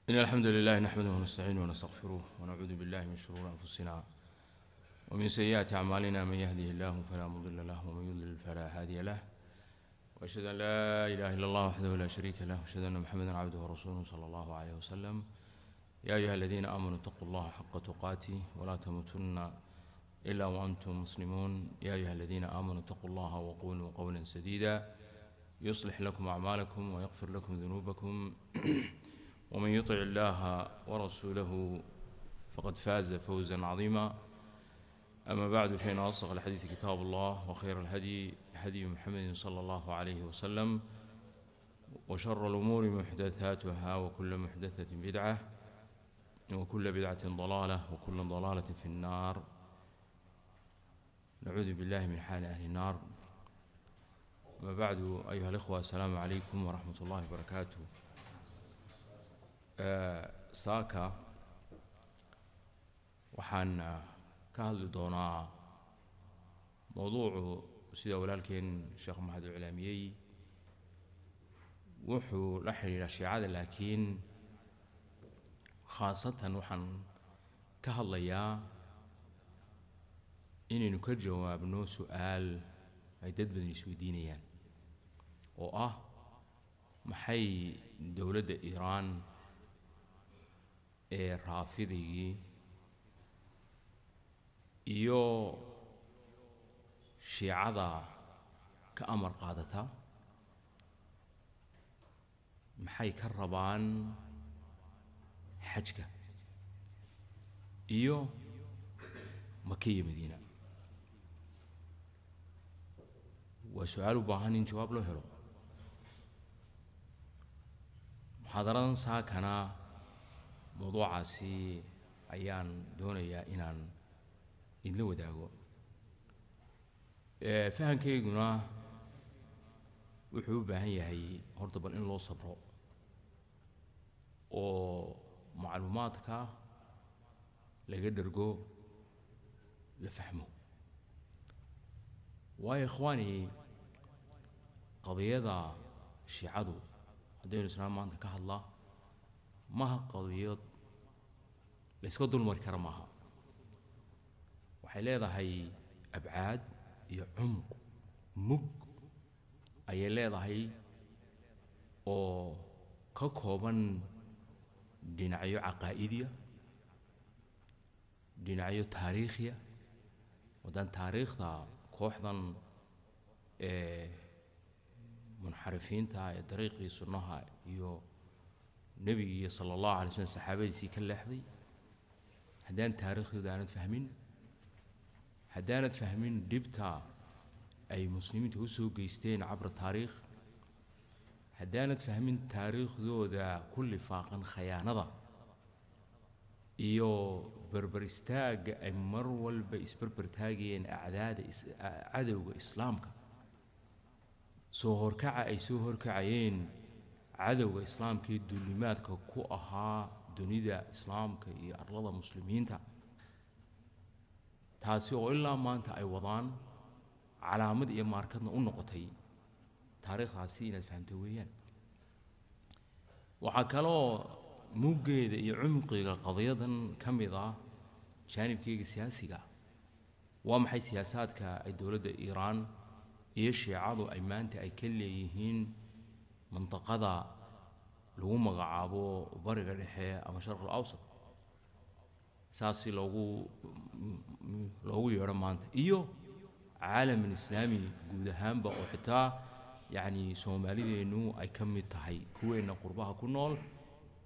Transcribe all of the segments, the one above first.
إن الحمد لله نحمده ونستعينه ونستغفره ونعوذ بالله من شرور أنفسنا ومن سيئات أعمالنا، من يهده الله فلا مضل له ومن يضلل فلا هادي له، وأشهد أن لا إله إلا الله وحده لا شريك له، وأشهد أن محمدا عبده ورسوله صلى الله عليه وسلم. يا أيها الذين آمنوا اتقوا الله حق تقاته ولا تموتن إلا وأنتم مسلمون. يا أيها الذين آمنوا اتقوا الله وقولوا قولا سديدا يصلح لكم أعمالكم ويغفر لكم ذنوبكم، ومن يطع الله ورسوله فقد فاز فوزا عظيما. أما بعد، فإن أصدق الحديث كتاب الله، وخير الهدي هدي محمد صلى الله عليه وسلم، وشر الأمور محدثاتها، وكل محدثة بدعة، وكل بدعة ضلالة، وكل ضلالة في النار، نعوذ بالله من حال أهل النار. أما بعد، أيها الإخوة، السلام عليكم ورحمة الله وبركاته. Saaka waxaan ka hadli doonaa mowduucu sida walaalkeen Sheekh Maxamed u iclaamiyey, wuxuu la xidhiidhaa shiicada, laakiin khaasatan waxaan ka hadlayaa inaynu ka jawaabno su-aal ay dad badan isweydiinayaan oo ah: maxay dowladda Iiraan ee Raafidigii iyo Shiicada ka amar qaadata maxay ka rabaan xajka iyo Maka iyo Madiina? Waa su-aal u baahan in jawaab loo helo. Muxaadaradan saakana mawduucaasi ayaan doonayaa inaan idinla wadaago. Fahankayguna wuxuu u baahan yahay horta bal in loo sabro oo macluumaadka laga dhergo, la fahmo. Waayo ikhwaani, qadiyada Shiicadu haddaynu isnaa maanta ka hadlaa, maha qadiyad la iska dulmari kara maaha. Waxay leedahay abcaad iyo cumq, mug ayay leedahay oo ka kooban dhinacyo caqaa'idiya, dhinacyo taariikhiya. Waddaan taariikhda kooxdan ee munxarifiinta ee dariiqii sunnaha iyo nebigii sala Allahu alay slam saxaabadiisii ka leexday, haddaan taariikhdooda aanad fahmin, haddaanad fahmin dhibta ay muslimiinta u soo geysteen cabra taariikh, haddaanad fahmin taariikhdooda ku lifaaqan khayaanada iyo berber istaagga ay mar walba isberber taagayeen acdaada cadowga islaamka, soo horkaca ay soo horkacayeen cadowga islaamka iyo duulimaadka ku ahaa dunida islaamka iyo arlada muslimiinta, taasi oo ilaa maanta ay wadaan, calaamad iyo maarkadna u noqotay, taariikhdaasi inaad fahamto weeyaan. Waxaa kaloo muggeeda iyo cumqiga qadiyadan ka mid ah jaanibkeyga siyaasiga. Waa maxay siyaasaadka ay dowladda Iiraan iyo Shiicadu ay maanta ay ka leeyihiin mandaqada lagu magacaabo Bariga Dhexe ama Sharq al Awsat, saasi loogu yeedho maanta, iyo caalaman islaami guud ahaanba, oo xitaa yacni Soomaalideennu ay ka mid tahay, kuweenna qurbaha ku nool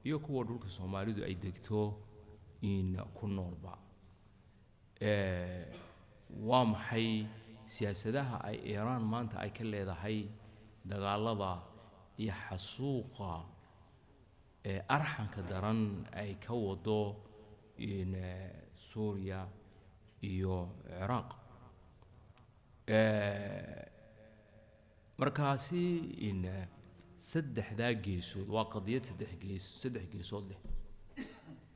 iyo kuwa dhulka Soomaalidu ay degto in ku noolba? Waa maxay siyaasadaha ay Iiraan maanta ay ka leedahay dagaalada iyo xasuuqa ee arxanka daran ay ka wado in Suuriya iyo Ciraaq? Markaasi in saddexdaa geesood waa qadiyad saddex gees, saddex geesood leh,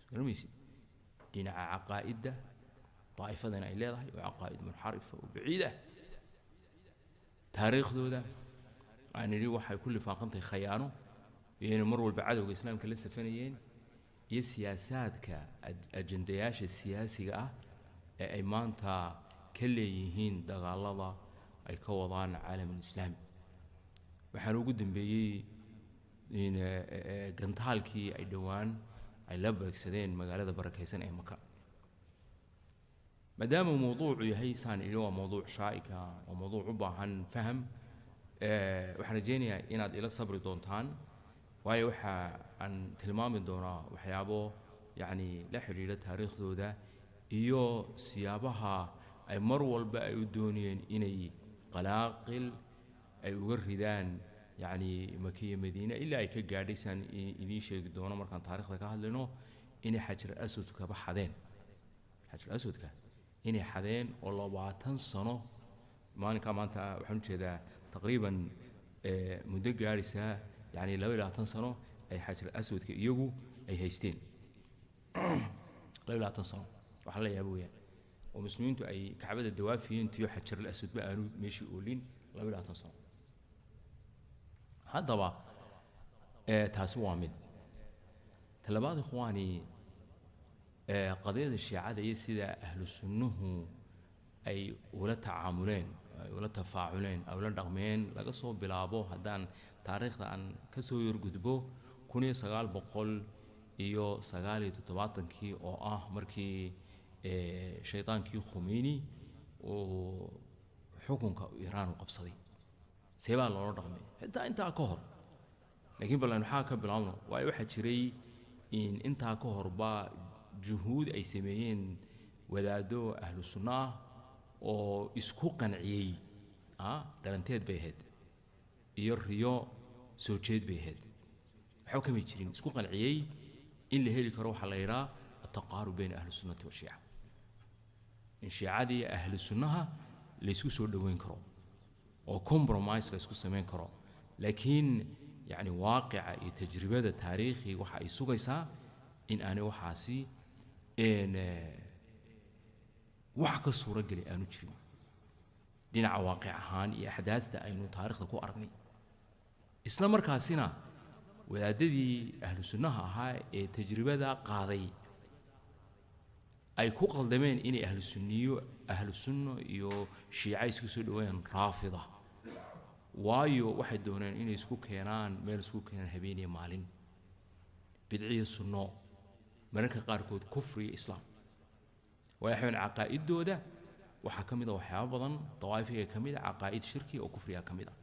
garamaysid: dhinaca caqaa'idda daa'ifadan ay leedahay oo caqaa'id munxarifa oo baciid ah, taariikhdooda aan idhi waxay ku lifaaqan tahay khayaano iyo inay mar walba cadowga islaamka la safanayeen, Iyo siyaasaadka ajendayaasha siyaasiga ah ee ay maanta ka leeyihiin dagaalada ay ka wadaan caalamul islaami. Waxaana ugu dambeeyey in gantaalkii ay dhowaan ay la beegsadeen magaalada barakaysan ee Maka. Maadaama uu mawduucu yahay, saan idhi, waa mawduuc shaa'ika, waa mawduuc u baahan faham, waxaan rajaynayaa inaad ila sabri doontaan, waayo waxa aan tilmaami doonaa waxyaabo yacni la xidhiidha taariikhdooda iyo siyaabaha ay mar walba ay u doonayeen inay qalaaqil ay uga ridaan yacni Maka iyo Madiina, ilaa ay ka gaadhay, saan idiin sheegi doono markaan taariikhda ka hadlayno, inay Xajar Aswadkaba xadeen, Xajar Aswadka inay xadeen oo 20 sano maalinkaa maanta, waxaan ujeedaa taqriiban muddo gaadhaysa yacni 22 sano ay Xajar Aswadka iyagu ay haysteen. 22 sano waxaa la yaaba weeyaan oo muslimiintu ay Kacbada dawaafiyeen tiyo Xajar Aswadba aanu meeshii oolin 22 sano. Haddaba taasi waa mid. Talabaad, ikhwaani, qadiyada shiicada iyo sida ahlu sunnuhu ay ula tacaamuleen, ay ula tafaaculeen, ay ula dhaqmeen, laga soo bilaabo, haddaan taariikhda aan ka soo yargudbo, 1979-kii oo ah markii shaydaankii Khumeyni uu xukunka Iiraan u qabsaday, see baa loola dhaqmay? Xitaa intaa ka hor, laakiin bal waxaa ka bilaabno, waayo waxaa jiray in intaa ka horba juhuud ay sameeyeen wadaaddo ahlu sunno ah oo isku qanciyey. Dhalanteed bay ahayd iyo riyo soo jeed bay ahayd, waxba kamay jirin. Isku qanciyey in la heli karo waxaa la yidhaha altaqaarub bayna ahli sunnati washiica, in shiicadii ahlu sunnaha laysku soo dhoweyn karo oo compromise laysku samayn karo. Laakiin yacni waaqica iyo tajribada taariikhiga waxa ay sugaysaa in aanay waxaasi wax ka suuro geli aanu jirin dhinaca waaqic ahaan iyo axdaadta aynu taariikhda ku aragnay. Isla markaasina wadaadadii ahlu sunnaha ahaa ee tajribada qaaday ay ku qaldameen inay ahlu sunniyo, ahlu sunno iyo shiica isku soo dhaweeyaan raafida, waayo waxay dooneen inay isku keenaan meel, isku keenaan habeen iyo maalin, bidciyo sunno, mararka qaarkood kufri iyo islaam. Waayo waxaweyn caqaa'idooda waxaa ka mid a waxyaabo badan dawaafiga ka mid a caqaa'id shirki oo kufriga ka mid a.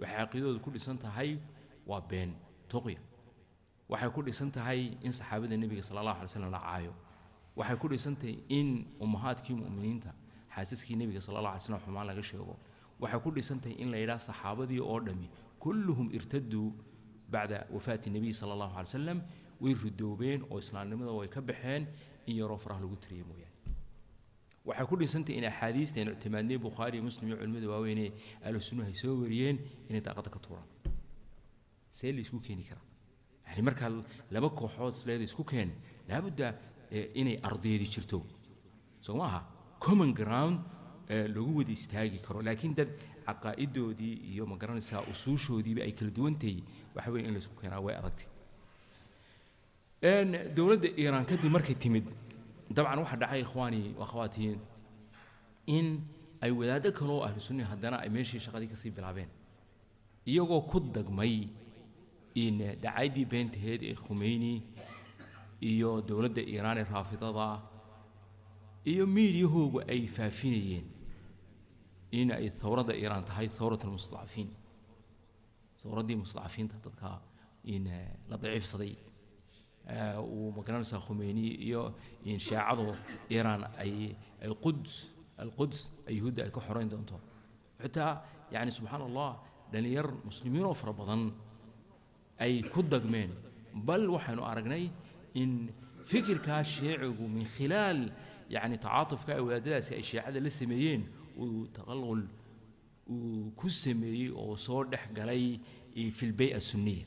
Waxay caqiidadooda ku dhisan tahay waa been tuqya. Waxay ku dhisan tahay in saxaabada nebiga sala Allahu alay slam la caayo. Waxay ku dhisan tahay in ummahaadkii mu'miniinta, xaasaskii nebiga sala Allah alay slam, xumaan laga sheego. Waxay ku dhisan tahay in la yidhaha saxaabadii oo dhammi kulluhum irtaduu bacda wafaati nebiy sala Allahu alay wasalam, way ridoobeen oo islaamnimada way ka baxeen, in yaroo faraha lagu tiriyay mooyaane. Waxay ku dhisantahay in axaadiista aynu ictimaadnay, Bukhaari iyo Muslim iyo culimmada waaweynee ahlu sunnuhu ay soo wariyeen, inay daaqada ka tuuraan. See la isku keeni karaa? Yani markaa laba kooxood isleeda isku keen, laabudda inay ardaydi jirto, soo ma aha, common ground lagu wada istaagi karo. Laakiin dad caqaa'idoodii iyo, ma garanaysaa, usuushoodiiba ay kala duwantahay, waxa weeye in la isku keenaa way adagtay. Dowladda Iiraan kadib markay timid, dabcan waxaa dhacay, ikhwaani wa akhawaatii, in ay wadaaddo kaloo ahlu sunni haddana ay meeshii shaqadii kasii bilaabeen, iyagoo ku dagmay in dacaydii beentaheed ee Khumeyni iyo dowladda Iiraan ee raafidada iyo miidiyahoogu ay faafinayeen in ay thawradda Iiraan tahay thawrat almustadcafiin, thawraddii mustadcafiinta, dadka in la daciifsaday, uu, ma garanaysaa, Khumeyni iyo in shiicadu Iiraan ay Quds, alquds, ay yuhuudda ay ka xoreyn doonto. Xitaa yani subxaan Allah, dhalinyar muslimiin oo fara badan ay ku dagmeen. Bal waxaynu aragnay in fikirkaa shiicigu min khilaal yani tacaatufka ay wadaadadaasi ay shiicada la sameeyeen uu taqalqul uu ku sameeyey oo soo dhex galay fi lbay'a sunniya,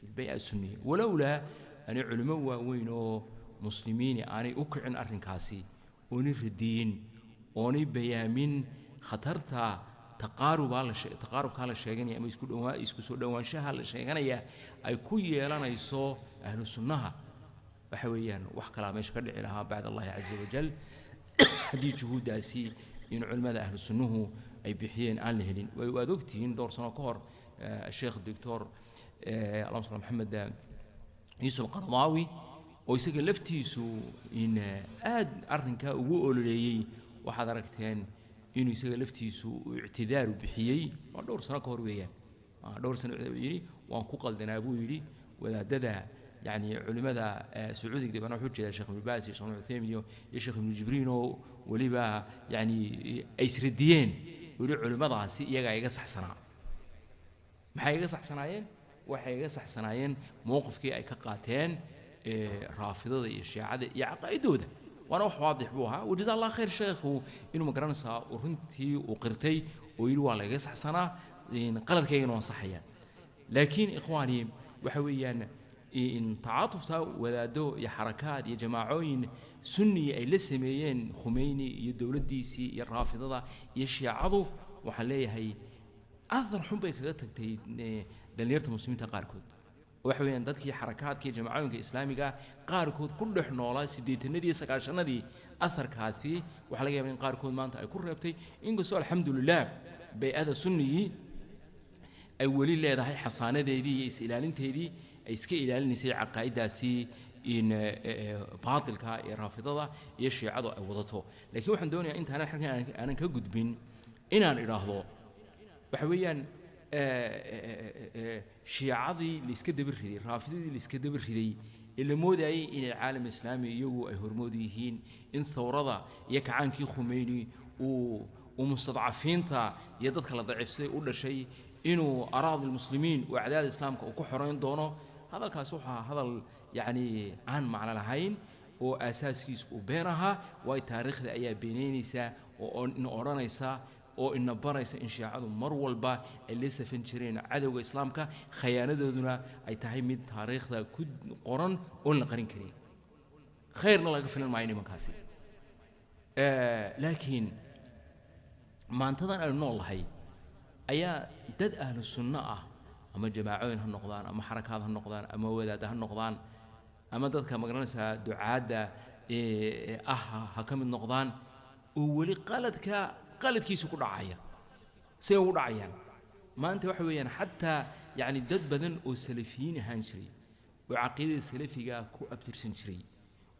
fi lbay'a sunniya, walowlaa aanay culimo waaweyn oo muslimiini aanay u kicin arrinkaasi, oonay radiyin, oonay bayaamin khatarta. Taqaarubaa la taqaarubkaa la sheeganaya ama isku dhawaa isku soo dhowaanshaha la sheeganaya ay ku yeelanayso ahlu sunnaha, waxa weeyaan wax kalaa meesha ka dhici lahaa bacd Allahi caza wajal haddii juhuuddaasi in culimmada ahlu sunnuhu ay bixiyeen aan la helin. Waad ogtihiin, dhowr sano ka hor Sheekh Doctor allahuma sal Maxamed Yuusuf Alqardaawi, oo isaga laftiisu in aad arrinkaa ugu ololeeyey, waxaad aragteen inuu isaga laftiisu uu ictidaaru bixiyey. Waa dhowr sano ka hor weeyaan, dhowr sano yidhi waan ku qaldanaa buu yidhi wadaadada, yani culimmada Sacuudiga dibana wuxuu jeedaa Sheekh Ibnu Baas iyo Sheekh Ibnu Uthaymin iyo Sheekh Ibnu Jibriin, oo weliba yani ay isradiyeen. Weli culimmadaasi iyagaa iga saxsanaa. Maxay iga saxsanaayeen? Waxay iga saxsanaayeen mowqifkii ay ka qaateen raafidada iyo shiicada iyo caqaa'idooda, waana wax waadix buu ahaa. Wajaza Allah khayr sheekhu inuu magaranaysaa uu runtii uu qirtay oo yidhi waa lagaga saxsanaa, qaladkaygana waan saxayaa. Laakiin ikhwaani, waxa weeyaan in tacaatufta wadaaddo iyo xarakaad iyo jamaacooyin sunniya ay la sameeyeen Khumeyni iyo dowladdiisii iyo raafidada iyo shiicadu, waxaan leeyahay athar xun bay kaga tagtay dhallinyarta muslimiinta qaarkood. Waxa weeyaan dadkii xarakaadka iyo jamaacooyinka islaamiga qaarkood ku dhex noolaa 80-adii iyo 90-adii, atharkaasi waxaa laga yaabaa in qaarkood maanta ay ku reebtay, inkastoo alxamdulilah bay-ada sunnigii ay weli leedahay xasaanadeedii iyo is-ilaalinteedii ay iska ilaalinaysay caqaa'iddaasi in baatilka ee raafidada iyo shiicadu ay wadato. Laakiin waxaan doonayaa intaanan xalkan aanan ka gudbin inaan idhaahdo, waxa weeyaan shiicadii la iska daba riday, raafidadii la iska daba riday ee la moodayay inay caalam islaami iyagu ay hormood yihiin, in thawrada iyo kacaankii Khumeyni uu mustadcafiinta iyo dadka la daciifsaday u dhashay, inuu araadi lmuslimiin uu acdaada islaamka uu ku xoreyn doono, hadalkaasi wuxuu ahaa hadal yacni aan macno lahayn oo aasaaskiisu uu been ahaa. Waayo, taariikhda ayaa beenaynaysa oo ina odhanaysa oo ina baraysa in shiicadu mar walba ay la safan jireen cadowga islaamka, khayaanadooduna ay tahay mid taariikhda ku qoran oon la qarin karin, khayrna laga filan maayo nimankaasi. Laakiin maantadan aynu nool lahay ayaa dad ahlu sunno ah, ama jamaacooyin ha noqdaan, ama xarakaad ha noqdaan, ama wadaadda ha noqdaan, ama dadka magaranaysaa ducaadda ah ha ka mid noqdaan, oo weli qaladka qaladkiisu ku dhacaya. Say ugu dhacayaan maanta waxa weeyaan xataa yacni dad badan oo salafiyiin ahaan jiray oo caqiidada salafiga ku abtirsan jiray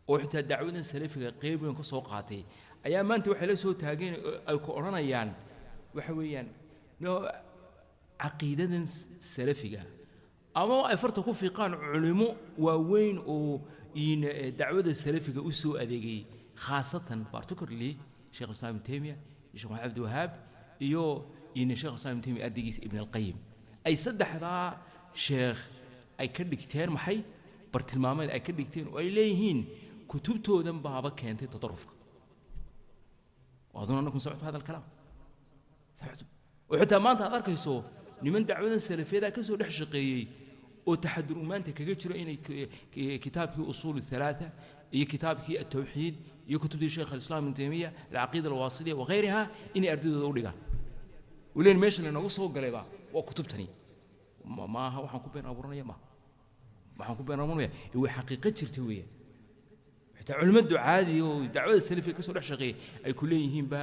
oo xitaa dacwadan salafiga qeyb weyn ka soo qaatay ayaa maanta waxay la soo taageen oo ay ku odhanayaan, waxa weeyaan no caqiidadan salafiga, ama ay farta ku fiiqaan culimo waaweyn oo in dacwada salafiga u soo adeegay, khaasatan particularly Sheekh Islaam Ibn Taymiya iyo Sheekh Maxamed Cabdiwahaab iyo in Sheekh Islaam Ibn Taymiya ardaygiisa Ibn Alqayim, ay saddexdaa sheekh ay ka dhigteen maxay bartilmaameed ay ka dhigteen oo ay leeyihiin kutubtoodan baaba keentay tadarufka. وأظن أنكم سمعتوا هذا الكلام، سمعتم. وحتى maanta aad arkayso niman dacwadan salafiyada ka soo dhex shaqeeyey oo taxadur maanta kaga jiro inay kitaabkii usuul thalaatha iyo kitaabkii atawxiid iyo kutubtii Sheekh alislaam Ibn Taymiya, alcaqiida alwaasiliya wagayriha, inay ardaydooda u dhigaan uleen meesha laynooga soo galayba waa kutubtani. Maaha waxaan ku been abuuranaya, maaha waxaan ku been abuuranaya, way xaqiiqo jirta weeyaan. Xitaa culimmo ducaadi oo dacwada salafiga ka soo dhex shaqeeyay ay ku leeyihiinba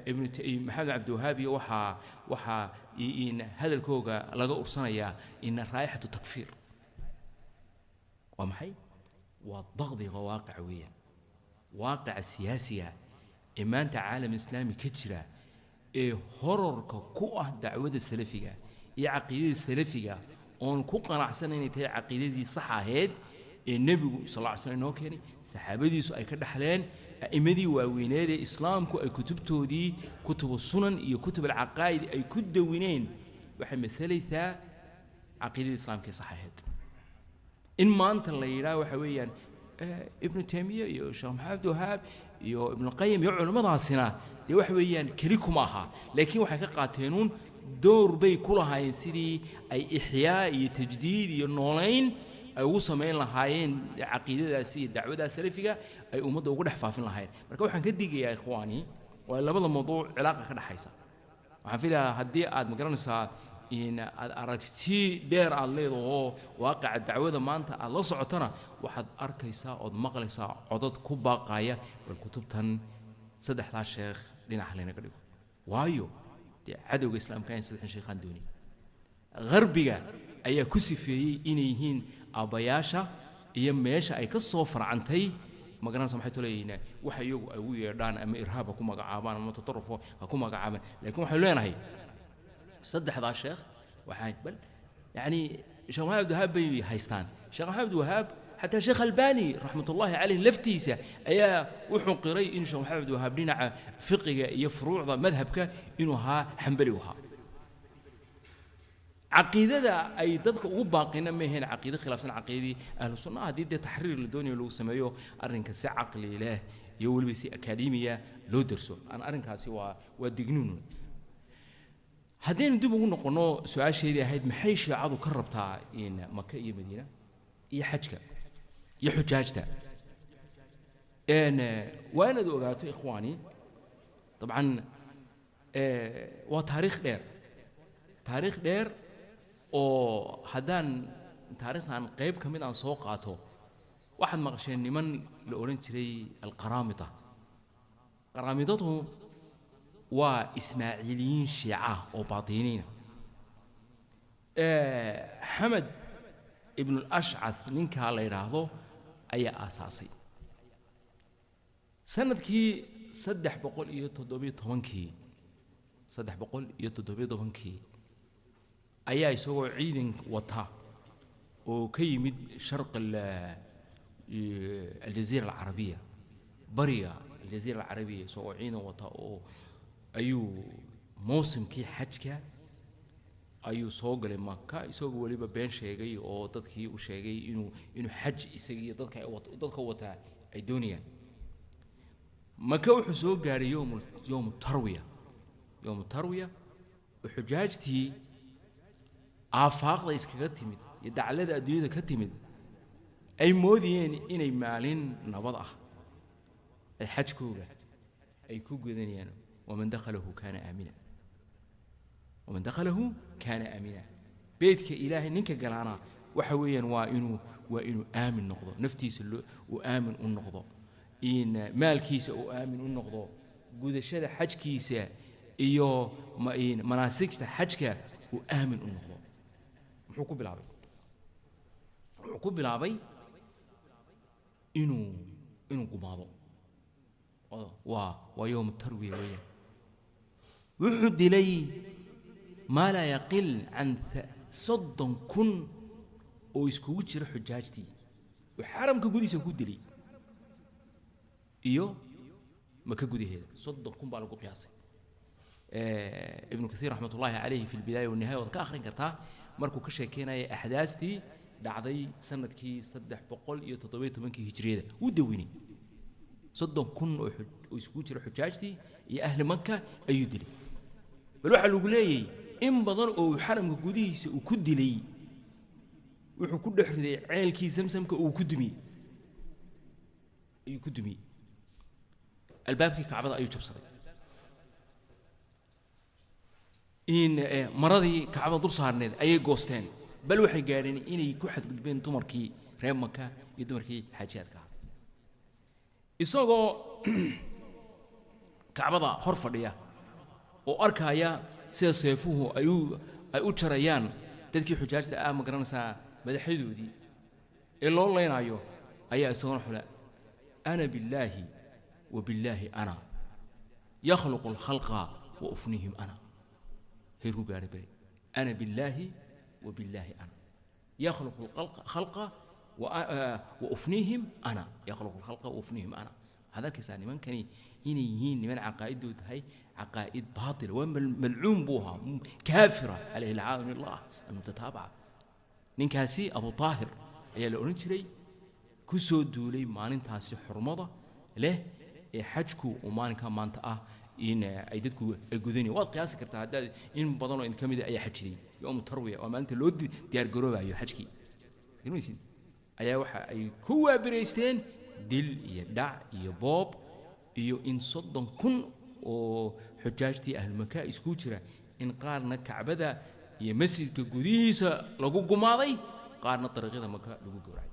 Ibnu Maxamed Cabdiwahaab iyo waxaa in hadalkooga laga ursanayaa in raa'ixatu takfiir. Waa maxay? Waa daqdiga waaqica weeyaan, waaqica siyaasiga ee maanta caalam islaami ka jira ee horarka ku ah dacwada salafiga iyo caqiidada salafiga, oon ku qanacsan inay tahay caqiidadii sax ahayd ee nebigu sal alla ly slam inoo keenay, saxaabadiisu ay ka dhaxleen, a'immadii waaweyneed ee islaamku ay kutubtoodii kutubu sunan iyo kutub alcaqaa'id ay ku dawineen, waxay masalaysaa caqiidadii islaamka ee sax ahayd. In maanta la yidhaah waxa weeyaan Ibnu Taymiya iyo Sheekh Maxamed Abdiwahaab iyo Ibnuqayim iyo culimmadaasina dee waxa weeyaan keli kuma aha, laakiin waxay ka qaateenuun door bay ku lahaayeen sidii ay ixyaa iyo tajdiid iyo noolayn ay ugu samayn lahaayeen caqiidadaasi iyo dacwadaas salafiga ay ummadda ugu dhex faafin lahaayeen. Marka waxaan ka digayaa ikhwaani, waa labada mawduuc cilaaqa ka dhexaysa. Waxaan Waxaan filayaa haddii aad magaranaysaa in aad aragti dheer aad leedaho waaqaca dacwada maanta aad la socotana, waxaad arkaysaa ood maqlaysaa codad ku baaqaya bal kutubtan saddexdaa sheekh dhinaca laynaga dhigo. Waayo dee cadowga islaamka in saddexdan sheekhaan doonin gharbiga ayaa ku sifeeyey inay yihiin aabbayaasha iyo meesha ay ka soo farcantay, magaranaysa maxay toleeyihiin, waxa iyagu ay ugu yeedhaan ama irhaab ha ku magacaabaan ama tatarufo ha ku magacaabaan, laakiin waxaynu leenahay saddexdaa sheekh waxay bal yacni Sheekh Maxamed Abdiwahaab bay haystaan. Sheekh Maxamed Abdiwahaab xataa Sheekh Albani raxmatullaahi caleyh laftiisa ayaa wuxuu qiray in Sheekh Maxamed Abdiwahaab dhinaca fiqiga iyo furuucda madhabka inuu ahaa xambali u ahaa. Caqiidada ay dadka ugu baaqina ma ahayn caqiido khilaafsan caqiidadii ahlu sunnaha. Haddii dee taxriir la doonayo lagu sameeyo arrinka si caqli leh iyo weliba si akaademiya loo derso, aan arrinkaasi waa dignuun. Haddaynu dib ugu noqonno su-aasheedii ahayd maxay shiicadu ka rabtaa in Maka iyo Madiina iyo xajka iyo xujaajta, waa inaad ogaato ikhwaani, dabcan waa taariikh dheer, taariikh dheer oo haddaan taariikhdan qayb ka mid aan soo qaato. Waxaad maqasheen niman la odhan jiray alqaraamida. Qaraamidadu waa ismaaciiliyiin shiica oo baatiniina. Xamed ibnulashcath ninkaa la yidhaahdo ayaa aasaasay sanadkii 317-kii. 317-kii ayaa isagoo ciidan wata oo ka yimid sharq aljaziira alcarabiya, bariga aljaziira alcarabiya, isagoo ciidan wata oo ayuu mawsimkii xajka ayuu soo galay Maka, isagoo weliba been sheegay oo dadkii u sheegay inuu xaj isaga iyo dadka dadka wataa ay doonayaan. Maka wuxuu soo gaadhay yowmu tarwiya, yowmu tarwiya oo xujaajtii aafaaqda iskaga timid iyo daclada adduunyada ka timid ay moodayeen inay maalin nabad ah ay xajkooga ay ku gudanayaan. Waman dakhalahu kaana aamina, waman dakhalahu kaana aamina. Beydka Ilaahay ninka galaana waxa weeyaan waa inuu aamin noqdo, naftiisa uu aamin u noqdo, in maalkiisa uu aamin u noqdo, gudashada xajkiisa iyo manaasigta xajka uu aamin u noqdo. Muxuu ku bilaabay? Wuxuu ku bilaabay inuu gumaado. Waa yowm tarwiya weeyaan. Wuxuu dilay maa laa yaqil can 30,000 oo iskugu jira xujaajtii oo xaramka gudihiisa ku dilay iyo Maka gudaheeda. 30,000 baa lagu qiyaasay. Ibnu Kaiir raxmatullaahi calayhi fi lbidaaya wanihaya waad ka akhrin kartaa markuu ka sheekeynaya axdaastii dhacday sanadkii 317-kii hijriyada. Wuu dawinay 30,000 oo iskugu jira xujaajtii iyo ahli Maka ayuu dilay. Bal waxaa lagu leeyay in badan oo uu xaramka gudihiisa uu ku dilay wuxuu ku dhex riday ceelkii Samsamka uu ku dumiyey, ayuu ku dumiyey. Albaabkii Kacbada ayuu jabsaday, in maradii Kacbada dul saarneed ayay goosteen. Bal waxay gaadheen inay ku xadgudbeen dumarkii reer Maka iyo dumarkii xaajiyaadka ahaa. Isagoo Kacbada hor fadhiya oo arkaya sida seefuhu ay u jarayaan dadkii xujaajta ah, ma garanaysaa, madaxyadoodii ee loo leynaayo, ayaa isagona xule ana billaahi wa billaahi ana yakhluqu alkhalqa wa ufnihim ana. Heer ku gaadhay bere ana billaahi wa billaahi ana yakhluqu alkhalqa wa ufnihim ana, yakhluqu alkhalqa wa ufnihim ana. Waxaad arkaysaa nimankani inay yihiin niman caqaa'idoodu tahay caqaa'id baatila. Waa malcuun buu ahaa, kaafira, calayhi lcaawin allah almutataabaca. Ninkaasi Abu Taahir ayaa la odhan jiray, ku soo duulay maalintaasi xurmada leh ee xajku uu maalinka maanta ah in ay dadku ay gudanayeen. Waad qiyaasi kartaa haddaad in badan oo in ka mid ah ayaa xajiday. Yowmu tarwiya waa maalinta loo diyaargaroobayo xajkii, garmaysid, ayaa waxa ay ku waabiraysteen dil iyo dhac iyo boob iyo in 30,000 oo xujaajtii ahlumaka isku jira In qaarna Kacbada iyo masjidka gudihiisa lagu gumaaday, qaarna dariiqyada Maka lagu gowracay.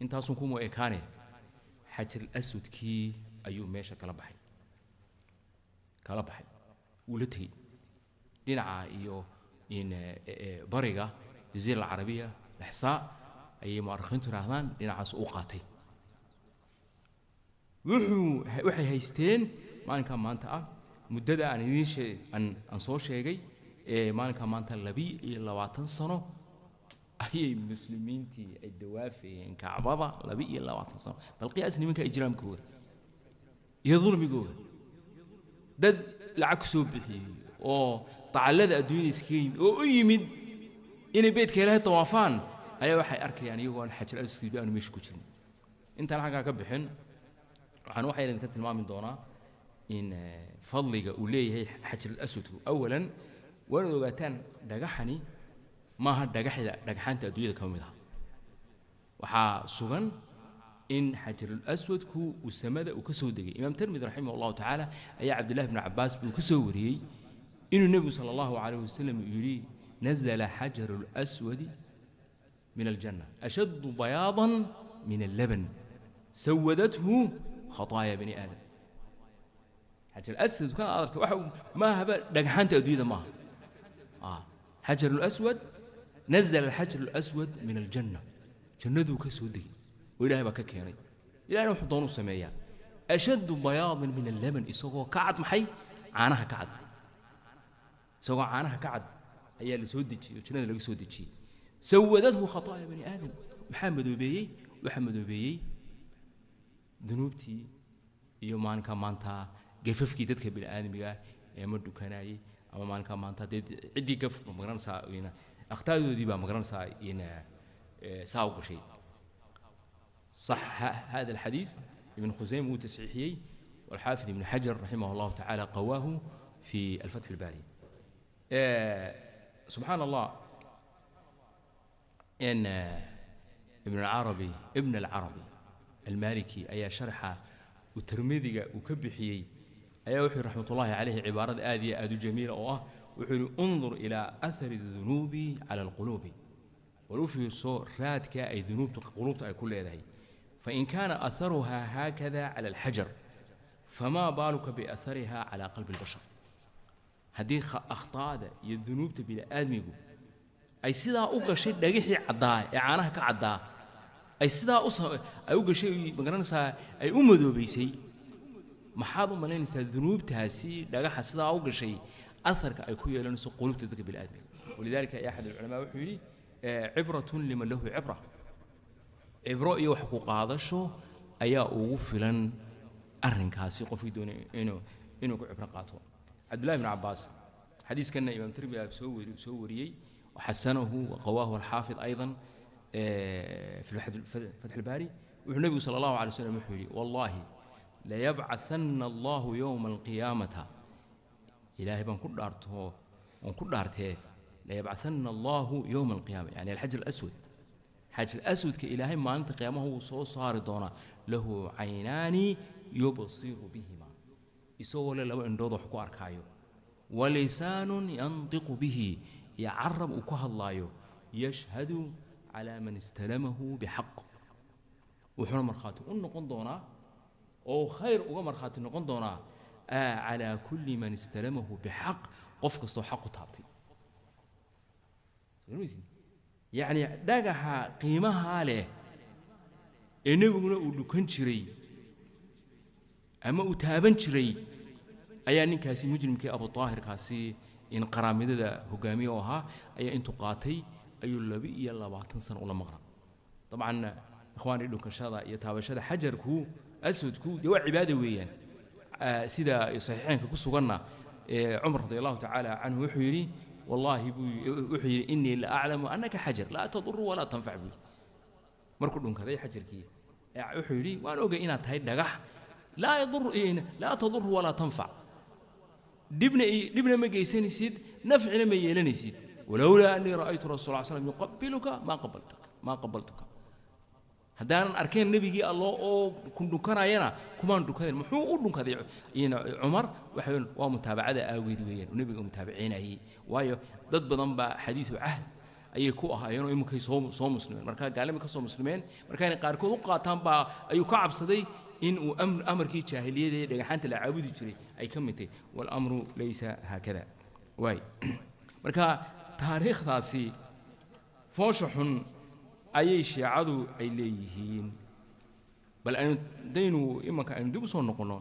Intaasun kuma ekaane, Xajar Aswadkii ayuu meesha kala baxay, wuu la tegey dhinaca iyo in bariga Jaziira Alcarabiya, Lexsaa ayay mu'arikhiintu yidhaahdaan, dhinacaas u qaatay. Wuxuu waxay haysteen maalinkaa maanta ah muddada aan idiin shee aan soo sheegay ee maalinkaa maanta 22 sano ayay muslimiintii ay dawaafayeen Kacbada, 22 sano. Bal qiyaas nimanka ijraamkooda iyo dulmigooda, dad lacag ku soo bixiyey oo dacallada adduunyada iskaga yimid oo u yimid inay beydka Ilaahay tawaafaan ayaa waxay arkayaan iyagoo aan Xajar Aswad aanu meesha ku jirin. Intaan xaggaa ka bixin, waxaan waxay idinka tilmaami doonaa in fadliga uu leeyahay Xajar Aswadku. Awalan, waa inaad ogaataan dhagaxani maaha dhagaxda dhagxaanta adduunyada kama mid aha. Waxaa sugan in Xajarul Aswadku uu samada uu ka soo degay. Imaam Tirmidi raximah Allahu tacaala ayaa Cabdillahi bnu Cabbaas buu ka soo wariyey inuu Nebigu sala Allahu calayh wasalam uu yidhi: nazala xajaru laswadi min aljanna ashaddu bayaadan min allaban, sawadathu khataaya bani aadam. Xajar Aswad kan adarka waxa maahaba dhagxaanta adduunyada maaha. Xajar Aswad, nazala alxajar alaswad min aljanna, jannaduu ka soo degay oo Ilahay baa ka keenay. Ilahayna wuxuu doonuu sameeyaa. Ashaddu bayaadan min allaban, isagoo ka cad maxay? Caanaha ka cad. Isagoo caanaha ka cad ayaa la soo dejiyey oo jannada laga soo dejiyey. Sawadathu khataaya bani aadam, maxaa madoobeeyey? Waxaa madoobeeyey dunuubtii iyo maalinka maanta gafafkii dadka bini aadamiga ee ma dhukanayay ama maalinka maanta dee ciddii gaf magaranaysaa akhtaadoodii baa magaranaysaa in saa u gashay. صح هذا الحديث، ابن خزيمة هو تصحيحي، والحافظ ابن حجر رحمه الله تعالى قواه في الفتح الباري. سبحان الله، إن ابن العربي المالكي أي شرح وترمذي وكبحيي أي وحي رحمة الله عليه عبارة آدية آد جميلة أوه، وحي: انظر إلى أثر الذنوب على القلوب، ولو في صور رادك أي ذنوب قلوب أي كل هذه، فإن كان أثرها هكذا على الحجر فما بالك بأثرها على قلب البشر. Haddii akhtaada iyo dunuubta bini'aadmigu ay sidaa u gashay dhagixii caddaa ee caanaha ka caddaa, ay sidaa u ay u gashay, magaranaysaa, ay u madoobaysay, maxaad u malaynaysaa dunuubtaasi dhagaxa sidaa u gashay atharka ay ku yeelanayso qulubta dadka bini'aadmiga? Walidaalika ya axad alculamaa wuxuu yidhi: cibratun liman lahu cibra, cibro iyo wax ku qaadasho ayaa ugu filan arrinkaasi qofkii doonaya inuu ku cibro qaato. Cabdullahi bn Cabbaas, xadiiskanna Imaam Tirmidi aa soo wariyey, waxasanahu waqawaahu alxaafid aydan fi Fatx Albaari. Wuxuu Nebigu sala Allahu alay wasallam wuxuu yidhi: wallaahi layabcaثanna Allahu yowma alqiyaamata, Ilaahay baan ku dhaarto oon ku dhaartee, layabcaثanna Allahu yowma alqiyaama, yani alxajar alaswad, xajar aswadka Ilaahay maalinta qiyaamaha wuu soo saari doonaa, lahu caynaani yubsiru bihima, isagoo le laba indhood wax ku arkaayo, walisaanun yantiqu bihi, iyo carab uu ku hadlaayo, yashhadu calaa man istalamahu bixaq. Wuxuuna markhaati u noqon doonaa oo khayr uga markhaati noqon doonaa calaa kulli man istalamahu bixaq, qof kastoo xaq u taabtay. Yacni dhagaxa qiimahaa leh ee nebiguna uu dhukan jiray ama uu taaban jiray ayaa ninkaasi mujrimkii Abu Daahirkaasi in qaraamidada hogaamiye oo ahaa ayaa intuu qaatay ayuu 22 sano ula maqra. Dabcan ikhwaani, dhunkashada iyo taabashada xajarku aswadku dee waa cibaada weeyaan. Sida saxiixeynka ku suganna, Cumar radi Allahu tacaala canhu wuxuu yidhi, wallaahi buu wuxuu yidhi: innii la aclamu annaka xajar laa taduru walaa tanfac, buu yidhi. Markuu dhunkaday xajarkii wuxuu yidhi: waan ogay inaad tahay dhagax laa yadur, laa taduru walaa tanfac, dhibna ma geysanaysid, nafcina ma yeelanaysid, walowlaa annii ra'aytu rasul sal slam yuqabiluka maa qabaltuka, maa qabaltuka. Haddaanan arkeen nebigii Allo oo ku dhunkanayana, kumaan dhunkadeen. Muxuu u dhunkaday Cumar? Waxa weeyaan waa mutaabacada aageed weeyaan, uu nebiga mutaabaciinayay, waayo dad badan baa xadiisu cahd ayay ku ahaayeen oo iminkay soo muslimeen, marka gaalnimo ka soo muslimeen. Marka inay qaarkood u qaataan baa ayuu ka cabsaday in uu amarkii jaahiliyada ee dhagaxaanta la caabudi jiray ay ka mid tahay. Walamru laysa haakada. Waay, marka taariikhdaasi foosha xun ayay shiicadu ay leeyihiin. Bal aynu daynu imanka aynu dib u soo noqonno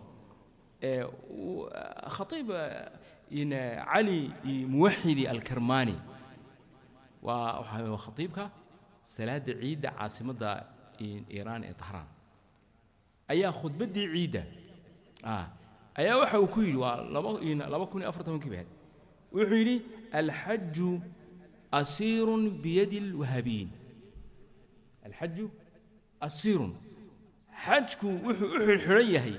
ee khatiib in Cali Muwaxidi Alkarmani, waa waxa khatiibka salaada ciidda caasimadda Iiraan ee Tahraan, ayaa khudbaddii ciidda ayaa waxa uu ku yidhi, waa 2014-kii bay ahayd, wuxuu yidhi: "Alxaju asiirun biyadi alwahaabiyiin." Alxaju asiirun, xajku wuxuu u xidhxidhan yahay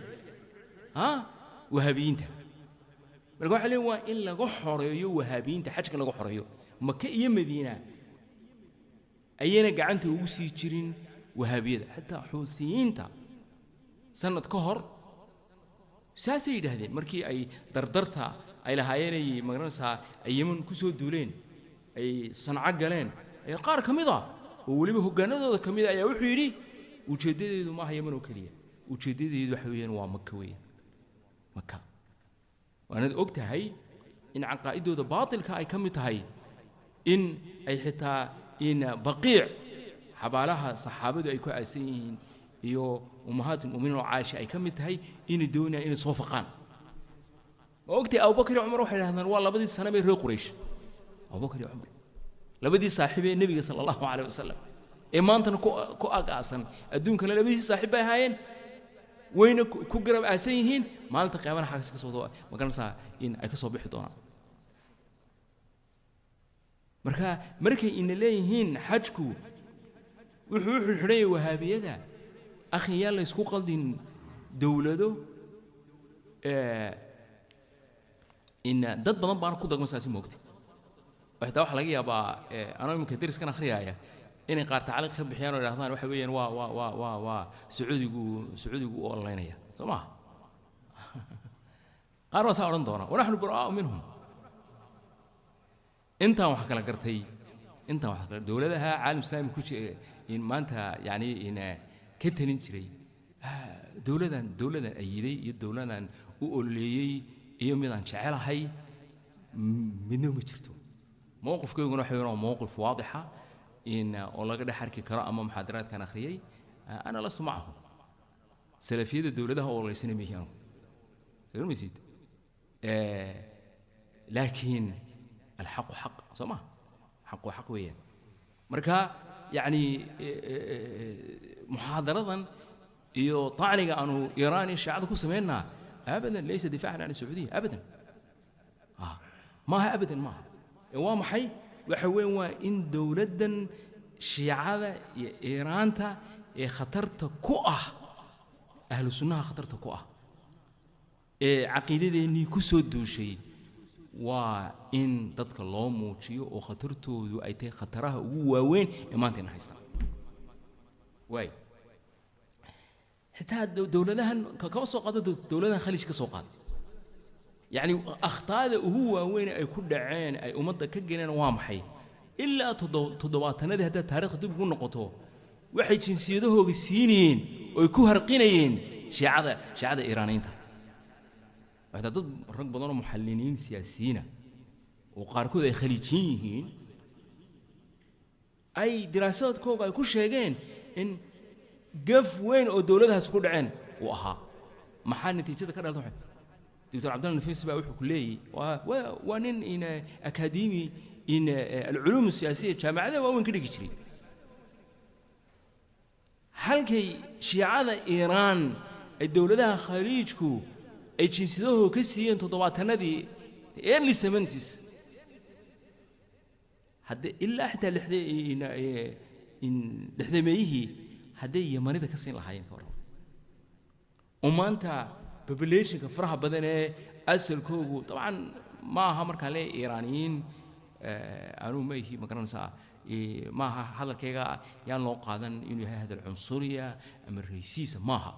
ha wahaabiyiinta. Marka waxa leeyihin waa in laga xoreeyo wahaabiyiinta, xajka laga xoreeyo. Maka iyo Madiina ayayna gacanta ugu sii jirin wahaabiyada. Xataa Xuuthiyiinta sanad ka hor saasay yidhaahdeen, markii ay dardarta ay lahaayeenay, magaranaysaa, ay Yemen ku soo duuleen, ay Sanco galeen, ayaa qaar ka mid ah oo weliba hoggaanadooda ka mid a ayaa wuxuu yidhi: "Ujeeddadeedu maaha Yemen oo keliya, ujeeddadeedu waxa weeyaan waa Maka weeyaan, Maka." Waanaad og tahay in caqaa'idooda baatilka ay ka mid tahay in ay xitaa in Baqiic, xabaalaha saxaabadu ay ku aasan yihiin iyo ummahaat almu'miniin oo Caaisha ay ka mid tahay, inay doonayaan inay soo faqaan. Ma ogtahay Abubakar iyo Cumar waxay dhahdaan waa labadii sanamee reer Quraysh? Abubakar iyo Cumar, labadii saaxiib ee nebiga sala Allahu caleyh wasalam ee maantana ku ag aasan adduunkana, labadiisii saaxiib bay ahaayeen, wayna ku garab aasan yihiin. Maalinta qiyaamana xaggas ka soo, ma garanaysaa, in ay ka soo bixi doonaan. Marka markay ina leeyihiin xajku wuxuu u xidhxidhan yahay wahaabiyada, akhi, yaan la ysku qaldin dowlado. In dad badan baana ku dagma saasi, moogtay. Oo xitaa waxaa laga yaabaa anoo iminka deriskan akhriyaaya inay qaar tacliiq ka bixiyaan oo idhahdaan waxa weeyaan waa Sacuudigu u ololeynaya. Soo maha? Qaar baa saa odhan doona. Wanaxnu buraa'u minhum. Intaan wax kala gartay, intaan wax kala dowladaha caalam islaami ku in maanta yacni in ka talin jiray, dowladan ayiday iyo dowladan u ololeeyey iyo midaan jecelahay midna ma jirto. Mowqifkayguna waxa weeyaan waa mowqif waadixa in oo laga dhex arki karo ama muxaadaraadkan akhriyey. Ana lastu macahum. Salafiyada dowladaha oo ololeysana mihi anugu, garmaysid. Laakiin alxaqu xaq, soo ma? Xaqu xaq weeyaan. Marka yacni muxaadaradan iyo طacniga aanu Iiraan iyo shiicada ku samaynaa abadan laysa difaacan can sacuudiya, abadan maaha, abadan maaha. Ee waa maxay? Waxa weyn waa in dowladdan shiicada iyo Iiraanta ee khatarta ku ah ahlu sunnaha, khatarta ku ah ee caqiidadeennii ku soo duushay, waa in dadka loo muujiyo oo khatartoodu ay tahay khataraha ugu waaweyn ee maanta ina haystaan. Waay, xitaa dowladahan kaba soo qaado, dowladahan Khaliij ka soo qaad, yacni akhtaada ugu waaweyn ay ku dhaceen, ay ummadda ka galeen, waa maxay? Ilaa toddobaatanadii haddaad taariikhda dib ugu noqoto, waxay jinsiyadahooga siinayeen oo ay ku harqinayeen shiicada Iiraaniyiinta. Xitaa dad rag badan oo muxalliliin siyaasiyiina oo qaarkood ay khaliijiyin yihiin ay diraasaadkooga ay ku sheegeen in gaf weyn oo dowladahaas ku dhaceen uu ahaa. Maxaa natiijada ka dhalata? Waxay Doctor Cabdalla Nafis baa wuxuu ku leeyahy, waa nin in akademi in alculuum siyaasiya jaamacadaha waaweyn ka dhigi jiray, halkay shiicada Iiraan ay dowladaha Khaliijku ay jinsiyadahooda ka siiyeen toddobaatanadii, early 70s, haddii ilaa xitaa lixdameeyihii hadday Yamanida ka siin lahaayeen, ka warrama? Oo maanta populationka faraha badan ee asalkoogu dabcan ma aha markaan leeyahay Iiraaniyiin. Anuu ma ihi, ma garanaysaa, maaha hadalkayga yaan loo qaadan inuu yahay hadal cunsuriya ama raysiisa, maaha.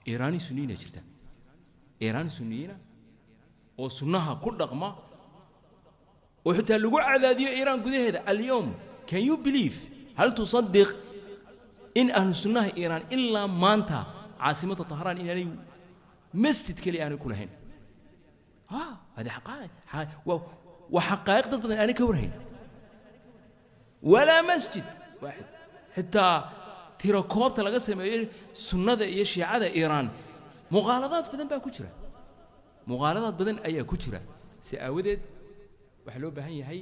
Iiraani sunniyiina jirta, Iiraani sunniyiina oo sunnaha ku dhaqma oo xitaa lagu cadaadiyo Iiraan gudaheeda. Alyowm, can you believe, hal tusadiq in ahlu sunnaha Iiraan ilaa maanta caasimadda Tahraan inaanay masjid keliya aanay ku lahayn? Ha hadi xaqaa'iq, waa xaqaa'iq dad badan aanay ka warhayn. Walaa masjid waaxid. Xitaa tirakoobta laga sameeyo sunnada iyo shiicada Iiraan muqaaladaad badan baa ku jira, muqaaladaad badan ayaa ku jira. Si aawadeed waxaa loo baahan yahay,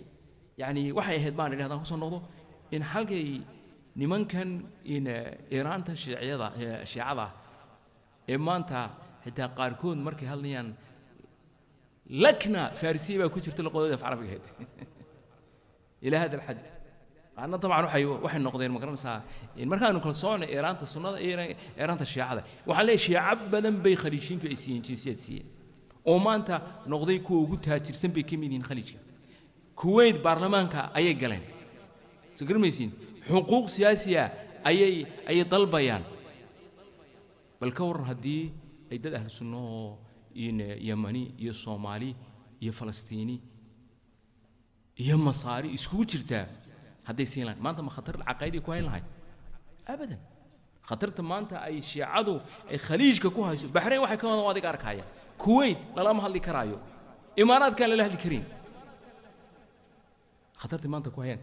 yacni waxay ahayd baan idhi haddaan kusoo noqdo, in halkay nimankan in Iiraanta shiiciyada shiicada ee maanta xitaa qaarkood markay hadlayaan lakna farisiya baa ku jirta luqadooda af carabiga ahayd ilaa hada alxad. Qaarna dabcan waxay noqdeen, ma garanaysaa, markaanu kala soconay Iiraanta sunnada iyo Iiraanta shiicada, waxaan leeyahay shiico badan bay khaliijiintu ay siiyeen jinsiyad siiyeen oo maanta noqday kuwa ugu taajirsan bay ka mid yihiin Khaliijka. Kuwait baarlamaanka ayay galeen, soo garamaysiin, xuquuq siyaasiya ayay dalbayaan. Bal ka warran haddii ay dad ahlu sunno oo in Yamani iyo Soomaali iyo Falastiini iyo Masaari iskugu jirtaa hadday siin lahayn, maanta ma khatar caqaydii ku hayn lahayn? Abadan. Khatarta maanta ay shiicadu ay Khaliijka ku hayso, Baxrayn waxay ka wadaan waa adiga arkaya, Kuwait lalama hadli karaayo, Imaaraadkaan lala hadli karin, khatarta maanta ku hayaan.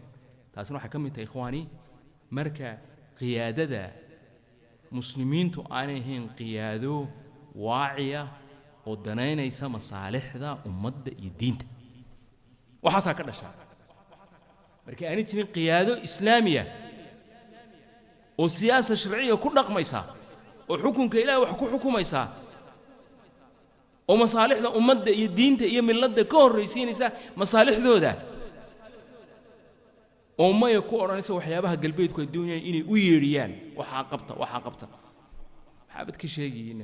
Taasina waxay ka mid tahay, ikhwaani, marka qiyaadada muslimiintu aanay ahayn qiyaado waaciya oo danaynaysa masaalixda ummadda iyo diinta, waxaasaa ka dhasha. Marka aanay jirin qiyaado islaamiya oo siyaasa sharciya ku dhaqmaysa oo xukunka Ilaah wax ku xukumaysa oo masaalixda ummadda iyo diinta iyo milladda ka horraysiinaysa masaalixdooda, oo maya ku odhanaysa waxyaabaha galbeedku ay doonayaan inay u yeedhiyaan, waxaa qabta, waxaa qabta, maxaabad ka sheegiin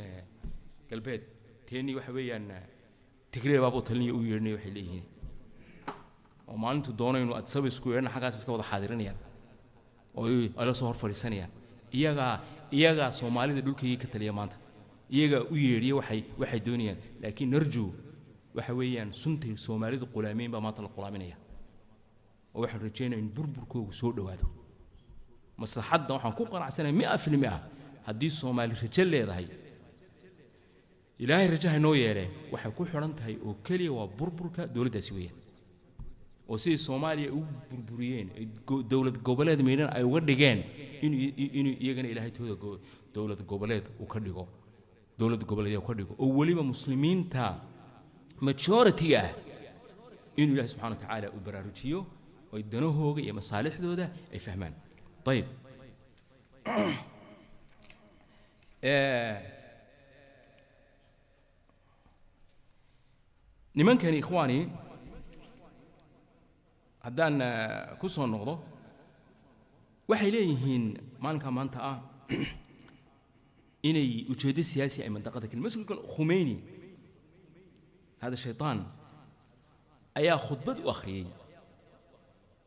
galbeed teeni waxa weeyaan Tigree baabuu talinaya u yeedhinaya, waxay leeyihiin oo maalintu doonaynu Addis isku yeedhana xaggaas iska wada xaadirinayaan oo ay la soo hor fadhiisanayaan. Iyagaa Soomaalida dhulkaygii ka taliya maanta, iyagaa u yeedhiya waxay doonayaan. Laakiin narju waxa weeyaan suntay Soomaalidu qulaameyn baa maanta la qulaaminaya, oo waxaan rajeynaya in burburkoogu soo dhowaado. Maslaxadda waxaan ku qanacsanahay 100% haddii Soomaali rajo leedahay, Ilaahay rajaha inoo yeele, waxay ku xidhan tahay oo keliya waa burburka dowladdaasi weeyaan, oo siday Soomaaliya u burburiyeen ay dowlad goboleed miidhan ay uga dhigeen, inuu iyagana Ilaahay tooda dowlad goboleed uu ka dhigo, dowlad goboleed uu ka dhigo, oo weliba muslimiinta majority-ga ah inuu Ilaahay subxana wa tacaala uu baraarujiyo oo ay danahooga iyo masaalixdooda ay fahmaan. Ayib. Nimankani, ikhwaani, haddaan ku soo noqdo, waxay leeyihiin maalinkaa maanta ah inay ujeeddo siyaasi ay mandaqada keli masjidka. Khumeyni, hada shaytaan, ayaa khudbad u akhriyey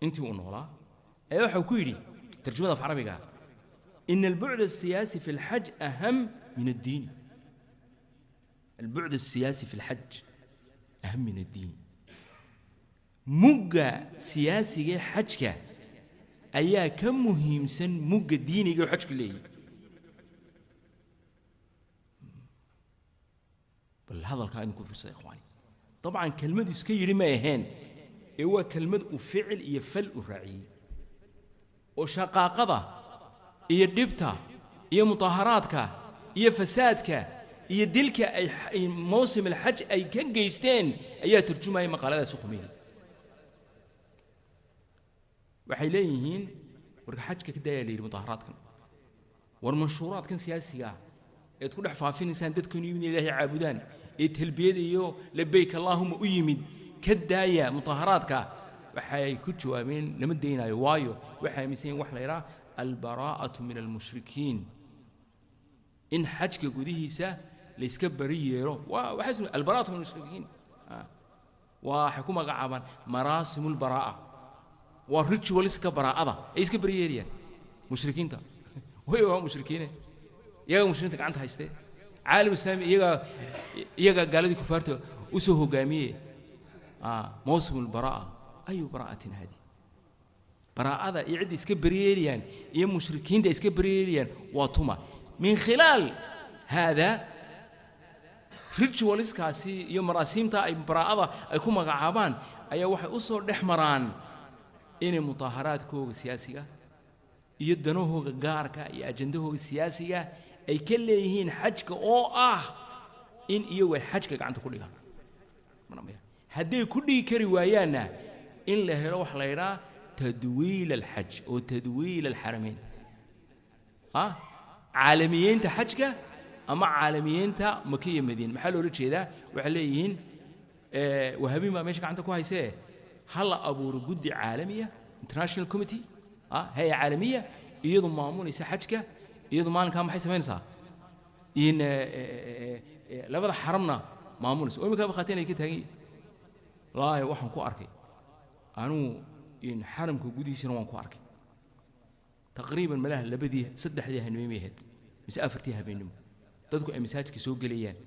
intii uu noolaa, ayaa waxau ku yidhi tarjumada af carabiga: ina albucd الsiyaasi fi اlxaj aham min addiin. Albucd الsiyaasi fi اlxaj aham min addiin. Mugga siyaasiga xajka ayaa ka muhiimsan mugga diiniga oo xajku leeyahy. Bal hadalkaa idinku fiirsada, ikhwaani. Dabcan kelmad iska yidhi ma aheen ee waa kelmad uu ficil iyo fal u raaciyey, oo shaqaaqada iyo dhibta iyo mutaaharaadka iyo fasaadka iyo dilka ay mawsim alxaj ay ka geysteen ayaa tarjumaya maqaaladaasi Khumeyni. Waxay leeyihiin warka xajka ka daayaa la yidhi mutaaharaadkan, war manshuuraadkan siyaasiga ah eed ku dhex faafinaysaan dadkan yimid in Ilaahay caabudaan ee talbiyada iyo labeyk allaahuma u yimid, ka daaya mutaaharaadka. Waxay ku jawaabeen lama daynaayo, waayo waxay aaminsan yihin wax la yidhaha albaraa'atu min almushrikiin, in xajka gudihiisa layska bari yeelo waa waxay ismi albaraa'atu min almushrikiin. Waxay ku magacaabaan maraasimu albaraa'a. Waa ritualska baraa'ada ay iska beriyeelayaan mushrikiinta. Way waa mushrikiine, iyaga mushrikiinta gacanta haystee, caalam islaami iyagaa gaaladii kufaarta u soo hogaamiye. Mawsim albaraa'a, ayu baraa'atin haadi? Baraa'ada iyo cidda iska beryeelayaan iyo mushrikiinta iska beryeelayaan waa tuma? Min khilaal haada ritualskaasi iyo maraasiimta ay baraa'ada ay ku magacaabaan ayaa waxay u soo dhex maraan inay mutaaharaadkooga siyaasiga iyo danahooga gaarka iyo ajandahooga siyaasiga ay ka leeyihiin xajka, oo ah in iyagu ay xajka gacanta ku dhigaan. Hadday ku dhigi kari waayaanna, in la helo waxa la yidhaha tadwiil alxaj oo tadwiil alxaramayn, caalamiyeynta xajka ama caalamiyeynta Maka iyo Madiina. Maxaa loola jeedaa? Waxay leeyihiin wahabiin baa meesha gacanta ku haysee, ha la abuuro guddi caalamiya, international committee, hay-a caalamiya, iyadu maamulaysa xajka. Iyadu maalinkaa maxay samaynaysaa? In labada xaramna maamulaysa, oo imika bakhateen ay ka taagan yihin. Wallaahi waxaan ku arkay anugu in xaramka gudihiisana waan ku arkay taqriiban malaha labadii saddexdii habeenimo ahayd mise afartii habeenimo, dadku ay masaajidka soo gelayaan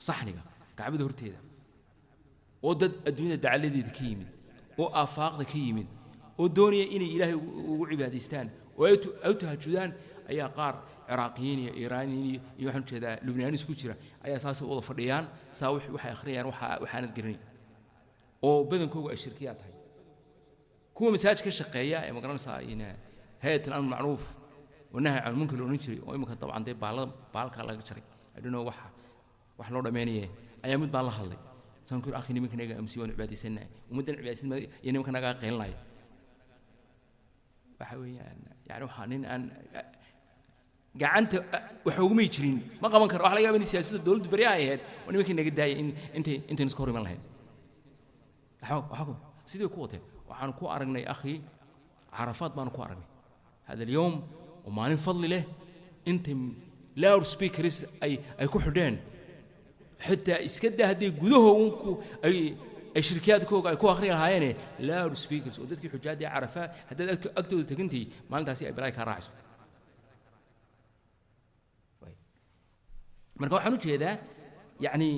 saxniga Kacbada horteeda, oo dad adduunyada dacaladeeda ka yimid oo aafaaqda ka yimid oo doonaya inay Ilaahay ugu cibaadaystaan oo ay u tahajudaan ayaa qaar Ciraaqiyiin iyo Iiraaniyiin iyo waxaan ujeedaa Lubnaani isku jira ayaa saasay u wada fadhiyaan, saa waxay akhriyayaan waxa waxaanad garanayn oo badankoogu ay shirkiyaa tahay. Kuwa masaajid ka shaqeeya ee magaranaysaa in hay'at al-amr macruuf wanahy can munkar la odhan jiray, oo imika dabcan dee baalada baalkaa laga jaray, I don't know waxa wax loo dhammaynaye, ayaa mid baan la hadlay saan ku yidhi: "Akhi, nimanka naga amsi, waan cibaadaysanahay, ummaddan cibaadaysan iyo nimanka nagaa qaylinaya." Waxa weeyaan yani waxaa nin aan gacanta wax ugumay jirin ma qaban karo. Waxa laga yaaba in siyaasadda dowladdu beryaha ay ahayd oo nimankii naga daayay in intay intaynu iska hor iman lahayn. Waxa sidii ku wateen waxaan ku aragnay, akhi, Carafaad baanu ku aragnay hada alyowm oo maalin fadli leh, intay loud speakers ay ku xidheen, xitaa iska daa hadday gudahoogun ku ay shirkiyaadkooga ay ku akhri lahaayeene, loud speakers oo dadkii xujaadii Carafa haddaad agtooda tegantay maalintaasi ay balaay kaa raacayso. Marka waxaan u jeedaa, yacni,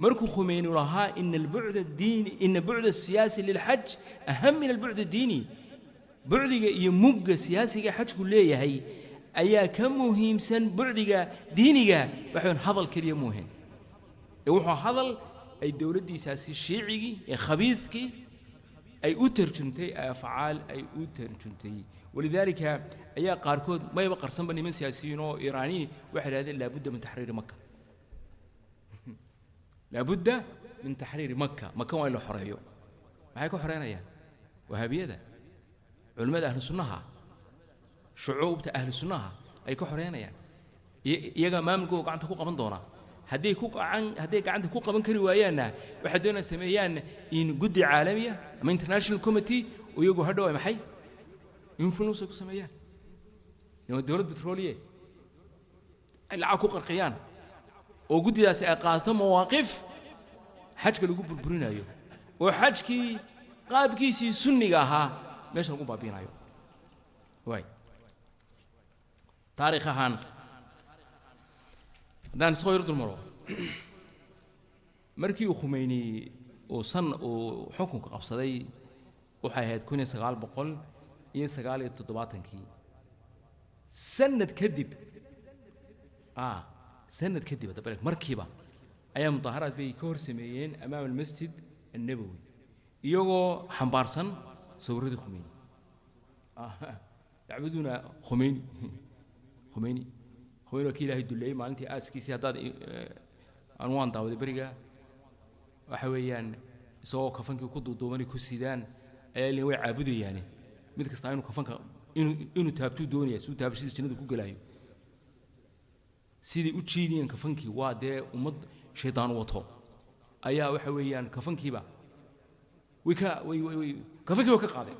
markuu Khumeyni lahaa ina albucda addiini, ina bucda asiyaasi lilxaj aham min albucd addiini, bucdiga iyo mugga siyaasiga xajku leeyahay ayaa ka muhiimsan bucdiga diiniga, waxaan hadal keliya muuhin ee wuxuu hadal ay dowladdiisaasi shiicigii ee khabiidkii ay u tarjumtay afcaal ay u tarjumtay. Walidaalika ayaa qaarkood mayba qarsanba, niman siyaasiyiin oo Iiraaniyi waxay idhahdeen: "Laabudda min taxriiri Maka, laabudda min taxriiri Maka, Maka waa in la xoreeyo." Maxay ka xoreynayaan? Wahaabiyada, culimmada ahlu sunnaha, shucuubta ahlu sunnaha ay ka xoreynayaan. Iyagaa maamulkooda gacanta ku qaban doonaa. Hadday gacanta ku qaban kari waayaanna, waxay doonayaan sameeyaan in guddi caalamiya ama international committee oo iyagu hadhow ay maxay influence ay ku sameeyaan. Waa dowlad petroliye ay lacag ku qarqiyaan oo guddidaasi ay qaadato mawaaqif xajka lagu burburinayo oo xajkii qaabkiisii sunniga ahaa meesha lagu baabi'inayo. Waay, taariikh ahaan haddaan soo yar dulmaro, markii uu Khumeyni uu san uu xukunka qabsaday waxay ahayd 1979-kii. Sanad kadib, sanad kadib hadda baleg, markiiba ayaa mudaaharaad bay ka hor sameeyeen amaama almasjid annabowi, iyagoo xambaarsan sawirradii Khumeyni. Yacbuduuna Khumeyni. Khumeyni, Khumeyni waa kii Ilaahay duleeyey maalintii aaskiisii. Haddaad anu waan daawaday beriga, waxa weeyaan isagoo kafankii ku duuduubanay ku sidaan ayaa ilin way caabudayaane, mid kastaa inuu kafanka inuu taabtuu doonaya siduu taabashadiisa jannada ku gelaayo. Sidai u jiidiyeen kafankii, waa dee ummad shaydaan wato ayaa waxa weeyaan kafankiiba way ka way way way kafankii way ka qaadeen,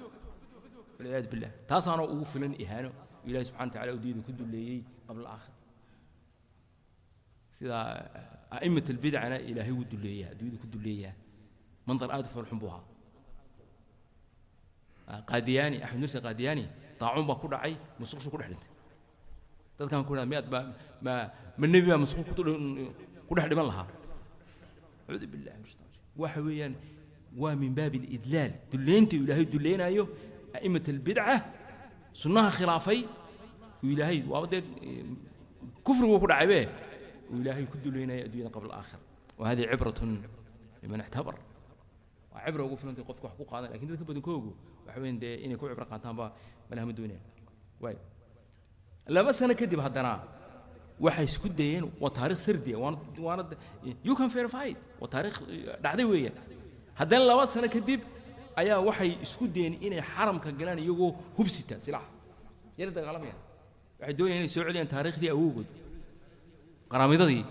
walciyaadu billah. Taasaana ugu filan ihaano Ilahi subxana wa tacala uu diida ku duleeyey qabla alaakhir. Sida a'immat albidcana Ilaahay wuu duleeyaa, adduunyada ku duleeyaa. Mandar aad u foolxun buu ahaa. Qaadiyaani, Axmed Nursi Qaadiyaani, daacuun baa ku dhacay, musqushu ku dhex dhintay. Dadkan ku dhaha, miyaad ba ma ma nebi baa musqul ku dhex dhiman lahaa? Acuudu billahi min shaitaan. Waxa weeyaan waa min baabi alidlaal, dullaynta uu Ilaahay dullaynaayo a'immat albidca, sunnaha khilaafay, uu Ilaahay waaba dee kufrigu ku dhacaybe, uu Ilaahay ku dullaynaayo adduunyada qabla alaakhira. Wa hadihi cibratun liman ictabar, waa cibra ugu filantay qofka wax ku qaadan. Lakin dadka badankoogu waxa weyn dee inay ku cibro qaataan ba malaha ma doonayaan. Waay, 2 sano kadib haddana waxay isku dayeen, waa taarikh sardiya, waana you can verify it, waa taarikh dhacday weeyaan. Haddana 2 sano kadib ayaa waxay isku dayeen inay xaramka galaan iyagoo hubsita silaax yala dagaalamayaan. Waxay doonayaan inay soo celiyaan taariikhdii awowgood, qaraamidadii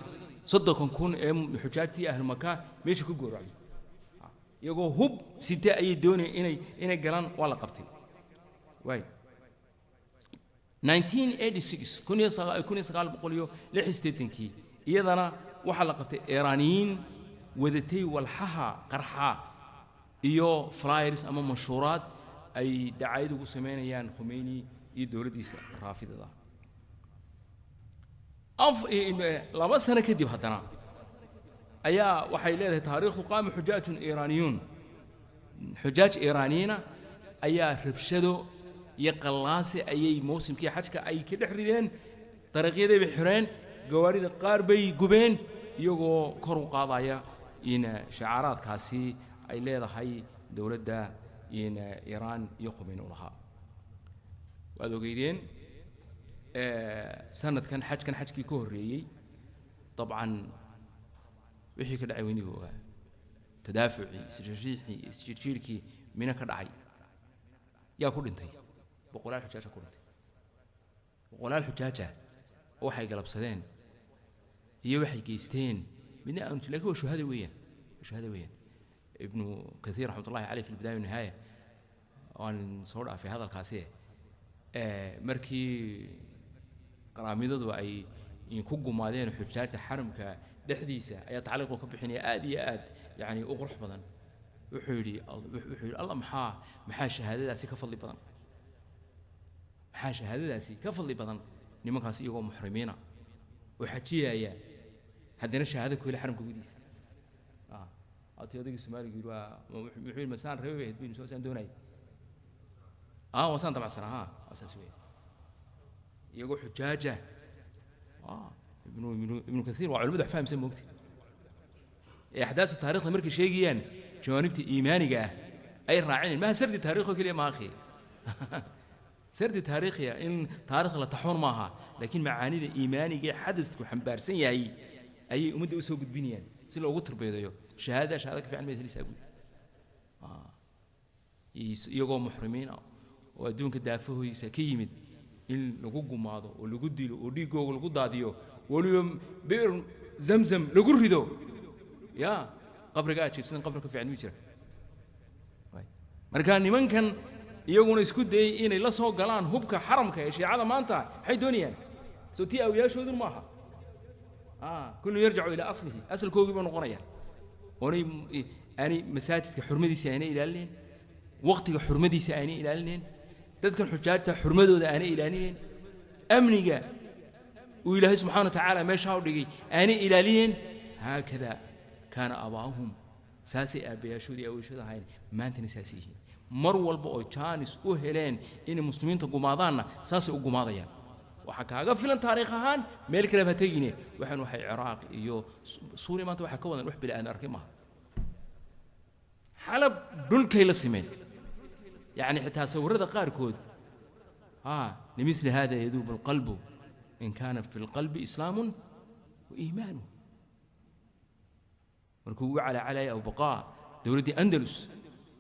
30,000 ee xujaajtii ahlu Maka meesha ku gowracay. Iyagoo hub sita ayay doonayeen inay galaan, waa la qabtay. Waay, 1986, 1986kii, iyadana waxaa la qabtay Iiraaniyiin wadatay walxaha qarxa iyo flyers ama manshuuraad ay dacaayad ugu samaynayaan Khumeyni iyo dowladdiisa raafidada. 2 sano kadib haddana ayaa waxay leedahay taariikhdu, qaama xujaajun iiraaniyuun, xujaaj iiraaniyiina ayaa rabshado iyo qallaase ayay mawsimkii xajka ay ka dhex rideen, dariiqyaday bay xireen, gawaarida qaar bay gubeen, iyagoo kor u qaadaya in shacaaraadkaasi ay leedahay dowladda in Iiraan iyo Khumeyni u lahaa. Waad ogeydeen sanadkan xajkan, xajkii ka horreeyey dabcan wixii ka dhacay weyniga ogaa, tadaafucii, isjiirjiirkii, isjiirjiirkii Mina ka dhacay. Yaa ku dhintay? Boqolaal xujaaja ku dhintay. Boqolaal xujaaja oo waxay galabsadeen iyo waxay geysteen midna aanu, lakin waa shuhada weeyaan, waa shuhada weeyaan. Ibnu Kathiir raxmat ullahi caleyh fi lbidaaya wanihaaya, waan soo dhaafay hadalkaasi, markii qaraamidadu ay ku gumaadeen xujaajta xaramka dhexdiisa, ayaa tacliiqu ka bixinaya aad iyo aad yani u qurux badan. Wuxuu yidhi, "Allah, maxaa shahaadadaasi ka fadli badan? Maxaa shahaadadaasi ka fadli badan? Nimankaas iyagoo muxrimiina oo xajiyaya haddana shahaado ku heli xaramka gudihiisa." Ati odaygii Soomaaliga yidhi, waa muxuu yidhi, "Masaan rabay bay ahayd baynu soo saan doonayay, waa saan damacsanaa." Ha, waa saas weeye, iyagoo xujaaja. Ibnu Kathiir waa culimadu wax fahamsan moogti ee axdaasta taariikhda markay sheegayaan jawaanibta iimaaniga ah ay raacinayn. Maha sardi taariikh oo keliya ma akhi, sardi taariikhiya in taariikhda la taxoon maaha, laakiin macaanida iimaaniga ee xadadku xambaarsan yahay ayay ummadda usoo gudbinayaan si loogu tarbeedayo. Shahaadada shahaada ka fiican maad helaysaa buuli? Iyagoo muxrimiin ah oo adduunka daafahoysa ka yimid in lagu gumaado oo lagu dilo oo dhiiggooga lagu daadiyo, weliba bi'r Zamzam lagu rido, ya qabriga aad jiifsadan qabri ka fiican muu jira? Marka nimankan iyaguna isku dayey inay la soo galaan hubka xaramka ee shiicada maanta maxay doonayaan? Soo tii awyaashoodun maaha? Kullu yarjacu ilaa aslihi, asalkoogii buu noqonaya. Oonay aanay masaajidka xurmadiisa aanay ilaalinayn, waqtiga xurmadiisa aanay ilaalinayn, dadkan xujaajta xurmadooda aanay ilaalinayn, amniga uu Ilaahay subxana wa tacaala meeshaa u dhigay aanay ilaalinayn. Haakada kaana aabaa'uhum, saasay aabbayaashoodii awowyashooda ahayn, maantana saasay yihiin. Mar walba oo jaanis u heleen inay muslimiinta gumaadaanna saasay u gumaadayaan. Waxaa kaaga filan taariikh ahaan, meel kale ha tegine, waxay Ciraaq iyo Suuriya maanta waxaa ka wadan wax bili aadan arkay maaha. Xalab dhulkay la simeen, yacni xitaa sawirrada qaarkood. Limithli hada yaduubu alqalbu in kaana fi lqalbi islaamun wa iimaanu. Markuu u calaacalayay Abubaqaa dowladdii Andalus,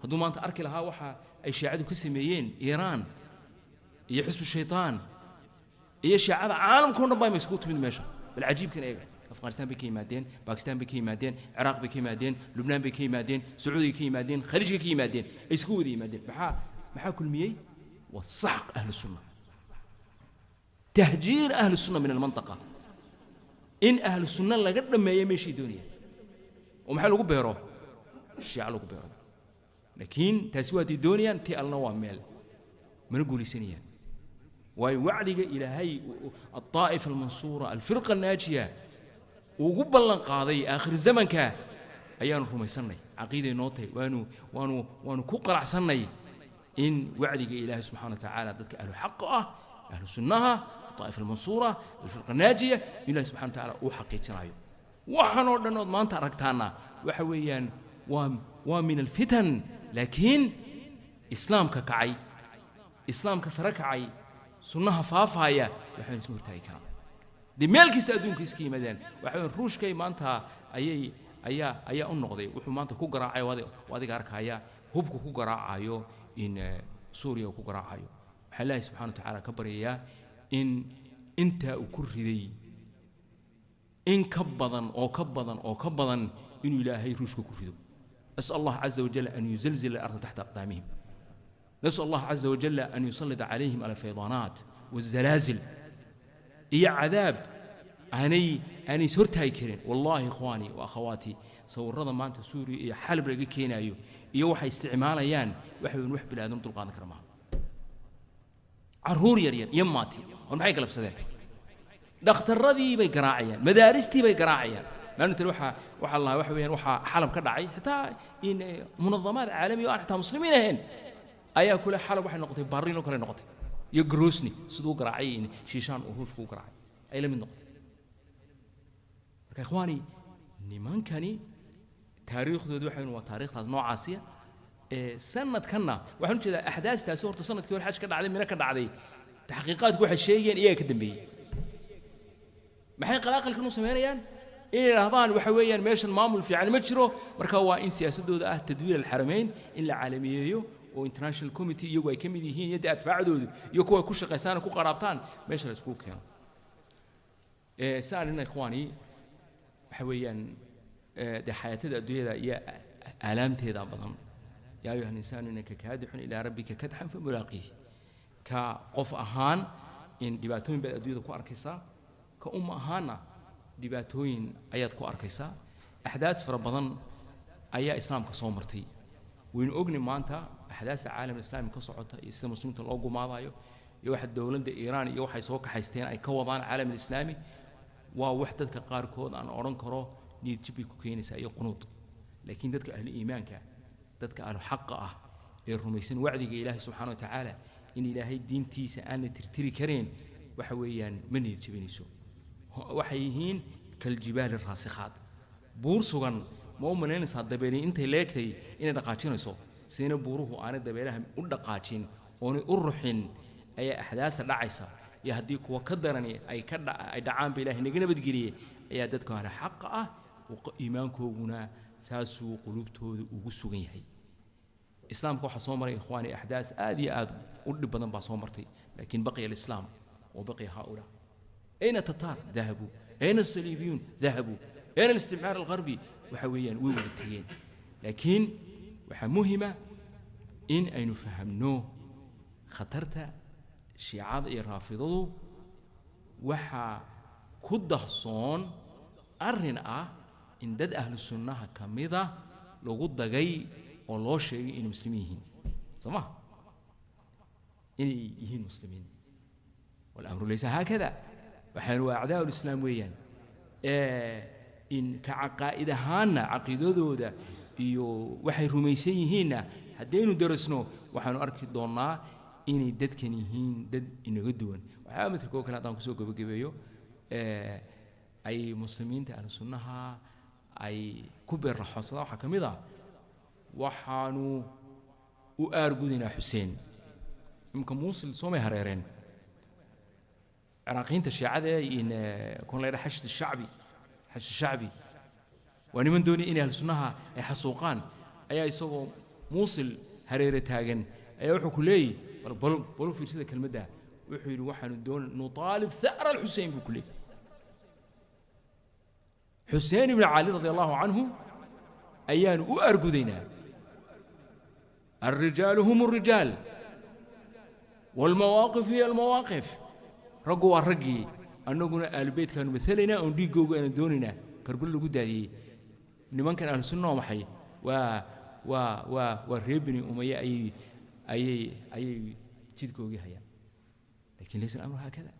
hadduu maanta arki lahaa waxa ay shiicadu ka sameeyeen Iiraan iyo xisbu shaytaan iyo shiicada caalamka o dhan baa ma isugu timid meesha. Bal cajiibkan eega: Afghanistan bay ka yimaadeen, Bakistan bay ka yimaadeen, Ciraaq bay ka yimaadeen, Lubnaan bay ka yimaadeen, Sacuudiga ka yimaadeen, Khaliijka ka yimaadeen, ay isku wada yimaadeen. Maxaa kulmiyey? Waa saxq ahlu sunna, tahjiir ahlu sunna min almantaqa, in ahlu sunna laga dhammeeyo meeshay doonayaan. Oo maxaa lagu beero? Shiica lagu beero. Laakiin taasi waa day doonayaan, tii Allana waa meel, mana guulaysanayaan. Waayo, wacdiga Ilaahay الطائفة المنصورة، الفرقة الناجية, ugu ballan qaaday aakhir zamanka ayaanu rumaysannay, caqiiday noo tahay, waanu ku qanacsannay in wacdiga Ilaahay subxana wa tacaala dadka ahlu xaqa ah, ahlu sunnaha, الطائفة المنصورة، الفرقة الناجية, Ilahi subxana wa tacaala uu xaqiijinayo. Waxaan oo dhan ood maanta aragtaana waxa weeyaan waa من الفتن. Laakiin Islaamka kacay, Islaamka sare kacay, sunnaha faafaaya, waxaan isma hortaagi karaa. Dee meel kasta adduunka iska yimaadeen, waxa weeyaan Ruushkay maanta ayay ayaa ayaa u noqday wuxuu maanta ku garaacay. Waa adiga arkaya hubka ku garaacayo in Suuriya uu ku garaacayo. Waxaa Ilaahay subxana wa tacaala ka baryayaa in intaa uu ku riday in ka badan oo ka badan oo ka badan inuu Ilaahay Ruushka ku rido. نسأل الله عز وجل أن يزلزل الأرض تحت أقدامهم. نسأل الله عز وجل أن يسلط عليهم الفيضانات والزلازل iyo cadaab aanay is hortaagi karin. Wallahi, ikhwaani wa akhawaati, sawirrada maanta Suuriya iyo Xalab laga keenaayo iyo waxay isticmaalayaan waxa weyn, wax bini aadam dulqaadan kara maaha. Carruur yar yar iyo maati war maxay galabsadeen? Dhakhtarradii bay garaacayaan, madaaristii bay garaacayaan. Maalintan waxaa lahaa, waxa weeyaan, waxaa Xalab ka dhacay, xitaa in munadamaad caalami oo aan xitaa Muslimiin ahayn ayaa kule Xalab waxay noqotay Barliin oo kale noqotay, iyo Grosni siduu u garaacay in Shiishaan uu Ruushku u garaacay ay la mid noqotay. Marka ikhwaani, nimankani taariikhdoodu waxay waa taariikhdaas noocaasiya. Ee sanadkanna waxaan ujeedaa axdaastaasi horta sanadkii hore xaj ka dhacday, Mina ka dhacday, taxqiiqaadku waxay sheegayaan iyaga ka dambeeyey. Maxay qalaaqalkan u samaynayaan? Inay idhaahdaan waxa weeyaan meeshan maamul fiican ma jiro. Marka waa in siyaasadooda ah تدويل الحرمين in la caalamiyeeyo oo international committee iyagu ay ka mid yihiin iyo dee atbaacdoodu iyo kuwa ay ku shaqaystaan oo ku qaraabtaan meesha la iskugu keeno. Si arrin, ikhwaani, waxa weeyaan dee xayaatada adduunyada iyo aalaamteeda badan. يا أيها الإنسان إنك كادح إلى ربك كدحا فملاقيه. Ka qof ahaan in dhibaatooyin baad adduunyada ku arkaysaa, ka umma ahaanna dhibaatooyin ayaad ku arkaysaa. Axdaas fara badan ayaa Islaamka soo martay. Waynu ogni maanta axdaasta caalam islaami ka socota iyo sida Muslimiinta loo gumaadayo iyo waxa dowladda Iiraan iyo waxay soo kaxaysteen ay ka wadaan caalam islaami. Waa wax dadka qaarkood aan odhan karo niyad jib bay ku keenaysaa iyo qunuud. Laakiin dadka ahlu iimaanka, dadka ahlu xaqa ah ee rumaysan wacdiga Ilaahay subxaana wa tacaala in Ilaahay diintiisa aan la tirtiri kareen, waxa weeyaan ma niyad jabinayso. Waxay yihiin كالجبال الراسخات, buur sugan. Ma u malaynaysaa dabeeli intay leegtay inay dhaqaajinayso? Sidayna buuruhu aanay dabeelaha u dhaqaajin oonay u ruxin ayaa axdaasta dhacaysa iyo haddii kuwa ka darani ay dhacaan ba Ilahay naga nabadgeliyey, ayaa dadka ahlu xaqa ah iimaankooguna saasuu quluubtooda ugu sugan yahay. Islaamka waxaa soo maray, ikhwaani, axdaas aad iyo aad u dhib badan baa soo martay, laakiin بقي الإسلام وبقي هؤلاء. أين التتار؟ ذهبوا. أين الصليبيون؟ ذهبوا. أين الاستعمار الغربي؟ Waxa weeyaan way wada tegeen. Laakiin waxaa muhima in aynu fahamno khatarta Shiicada iyo Raafidadu. Waxaa ku dahsoon arrin ah in dad ahlu sunnaha ka mida lagu dagay oo loo sheegay inay Muslimiin yihiin, soo ma inay yihiin Muslimiin. والأمر ليس هكذا. Waxaan waa أعداء الإسلام weeyaan. In ka caqaa'id ahaanna caqiidadooda iyo waxay rumaysan yihiinna haddaynu darasno, waxaanu arki doonnaa inay dadkan yihiin dad inaga duwan. Waxyaaba midka oo kale haddaan kusoo gebagabeeyo ay Muslimiinta ahlu sunnaha ay ku beerlaxoodsadaan, waxaa ka mid ah waxaanu u aargudaynaa Xuseen. Imika Muusil soomay hareereen Ciraaqiyiinta Shiicada ee in kun la yidhaha Xashd Shacbi. Xashd Shacbi waa niman doonaya inay ahlu sunnaha ay xasuuqaan, ayaa isagoo Muusil hareere taagan ayaa wuxuu ku leeyahy, bal u fiirsada kelmadda, wuxuu yidhi waxaanu doon نطالب ثأر الحسين buu ku leeyahy. Xuseen ibn Cali رضي الله عنه ayaanu u argudaynaa. الرجال هم الرجال والمواقف هي المواقف. Raggu waa raggii, annaguna Aalubeytkaanu maalaynaa oon dhiiggooga aanu doonaynaa Karbal lagu daadiyey. Nimankan ahlu sunna waa maxay? Waa Waa reer Bani Umaye ayay jidkoogii hayaan, lakin laysa alamru haakada.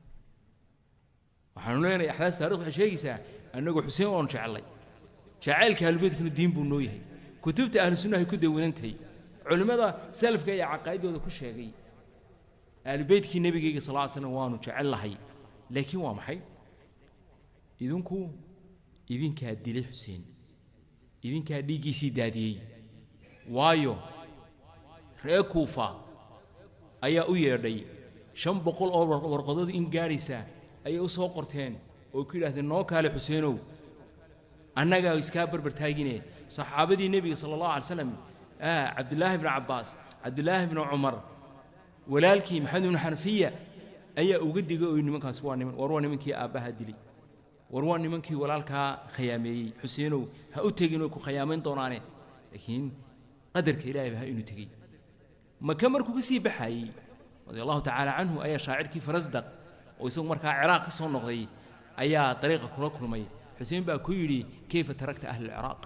Waxaanu leenahay axdaas taarikh waxay sheegaysaa annagu Xuseen waanu jeclay, jacaylka ahlubeytkuna diin buu noo yahay, kutubta ahlu sunnahay ku dawanantahay, culimmada salafka ayaa caqaa'idooda ku sheegay. Ahlubeytkii nebigayga sal ly slam waanu jecel lahay, laakiin waa maxay? Idinku idinkaa dilay Xuseen, idinkaa dhiiggiisii daadiyey. Waayo, reer Kuufa ayaa u yeedhay, 500 oo warqadood in gaadhaysa ayay u soo qorteen oo ku yidhahdeen: "Noo kaale Xuseenow, annagaa iskaa barbar taagine." Saxaabadii nebiga sala allahu alay slam, Cabdillaahi bnu Cabbaas, Cabdillaahi bnu Cumar, walaalkii Maxamed ibnu Xanafiya ayaa uga digay oo nimankaas waa niman, war waa nimankii aabbaha dilay, war waa nimankii walaalkaa khayaameeyey, Xuseenow ha u tegin, oo ku khayaamayn doonaane. Laakiin qadarka Ilaahay ba ha inuu tegey. Maka markuu ka sii baxayey radia allahu tacaala canhu ayaa shaacirkii Farasdaq, oo isagu markaa Ciraaq ka soo noqday, ayaa dariiqa kula kulmay. Xuseen baa ku yidhi: "Kayfa tarakta ahla alciraaq?"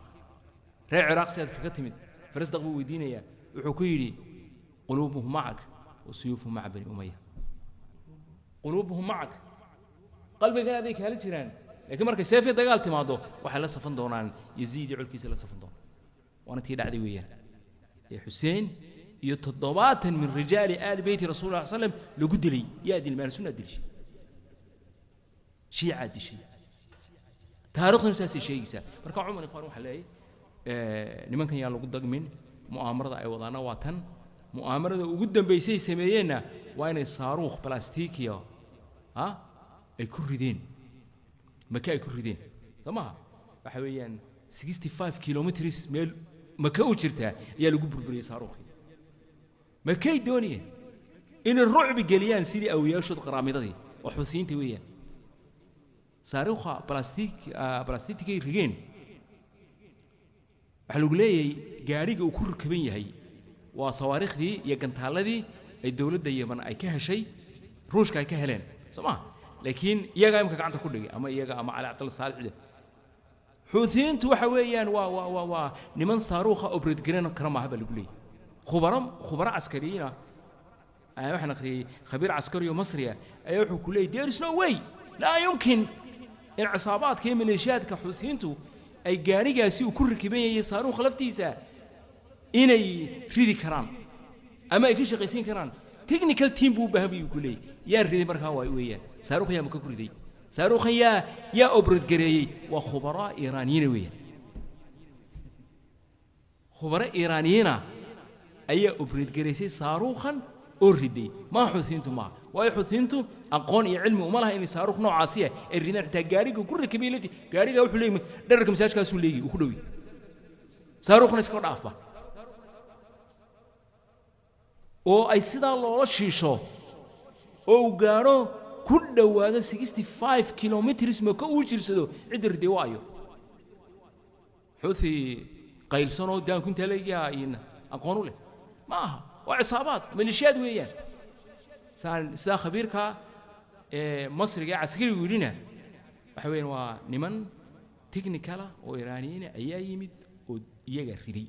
Reer Ciraaq sidaad kaga timid? Farasdaq buu weydiinayaa. Wuxuu ku yidhi: "Quluubuhum macak wa suyuufuhum maca Bani Umaya." Quluubuhum macak, qalbigan aday kaala jiraan, laakiin markay seefay dagaal timaado waxay la safan doonaan Yaziid iyo colkiisa la safan doonaan. Waana tii dhacday weeyaan ee Xuseen iyo 70 min rijaali aali beyti rasul lla slam lagu dilay. Yaa dilay? Ahlu sunna dishay, Shiicaa dishay, taariikhduna saasay sheegaysaa. Marka cumar, ikhwaan, waxaa leeyahay nimankan yaa lagu dagmin. Mu'aamarada ay wadaana waa tan. Mu'aamarada ugu dambaysay sameeyeenna waa inay saaruukh balastikiya ay ku rideen Maka, ay ku rideen, soo maha? Waxa weeyaan 65 kilometers meel Maka u jirtaa ayaa lagu burburiyey saaruukhii. Makay doonayeen inay rucbi geliyaan sidii awiyaashood qaraamidadii oo Xusiyiinta weeyaan. Saariikha balastikay rigeen waxaa lagu leeyahay gaadhiga uu ku rakaban yahay waa sawaariikhdii iyo gantaaladii ay dowladda Yeman ay ka heshay Ruushka, ay ka heleen, soo maha? Laakiin iyagaa imika gacanta ku dhigay, ama iyaga ama Cali Cabdalla Saalix. Xuutiyiintu waxa weeyaan waa niman saaruukha operate garan kara maaha baa lagu leeyahy. Khubaro caskariyiina ayaa waxaan akhriyey, khabiir caskari oo Masriya ayaa wuxuu ku leeyahy: "There is no way, laa yumkin in cisaabaadka iyo maleeshiyaadka Xuutiyiintu ay gaadhigaasi uu ku rakiban yahay saaruukha laftiisa inay ridi karaan ama ay ka shaqaysiin karaan. Technical team buu u baahan," buu ku leeyahy. Yaa riday markaa? Waa weeyaan saaruukhan yaa maka ku riday? Saaruukhan yaa operate gareeyey? Waa khubaraa Iiraaniyiina weeyaan. Khubaro Iiraaniyiina ayaa operate gareysay saaruukhan oo riday, maa Xuutiyiintu maaha. Waayo, Xuutiyiintu aqoon iyo cilmi uma laha inay saaruukh noocaasiya ay ridaan. Xitaa gaadhiga ku rakibay lafti gaadhiga wuxuu leeyahay dherarka masaajkaasuu leeyahy uu ku dhowi, saaruukhna iska dhaafba oo ay sidaa loola shiisho oo uu gaadho ku dhowaado 65 kilometers Maka uu jirsado. Cidda riday waayo? Xuuthi qaylsanoo daanku intaa leeyaha in aqoon u leh ma aha, waa cisaabaad maleeshiyaad weeyaan. Saan sidaa khabiirka ee Masriga ee caskarigu yidhina waxa weeyaan waa niman technical ah oo Iiraaniyiina ayaa yimid oo iyaga riday.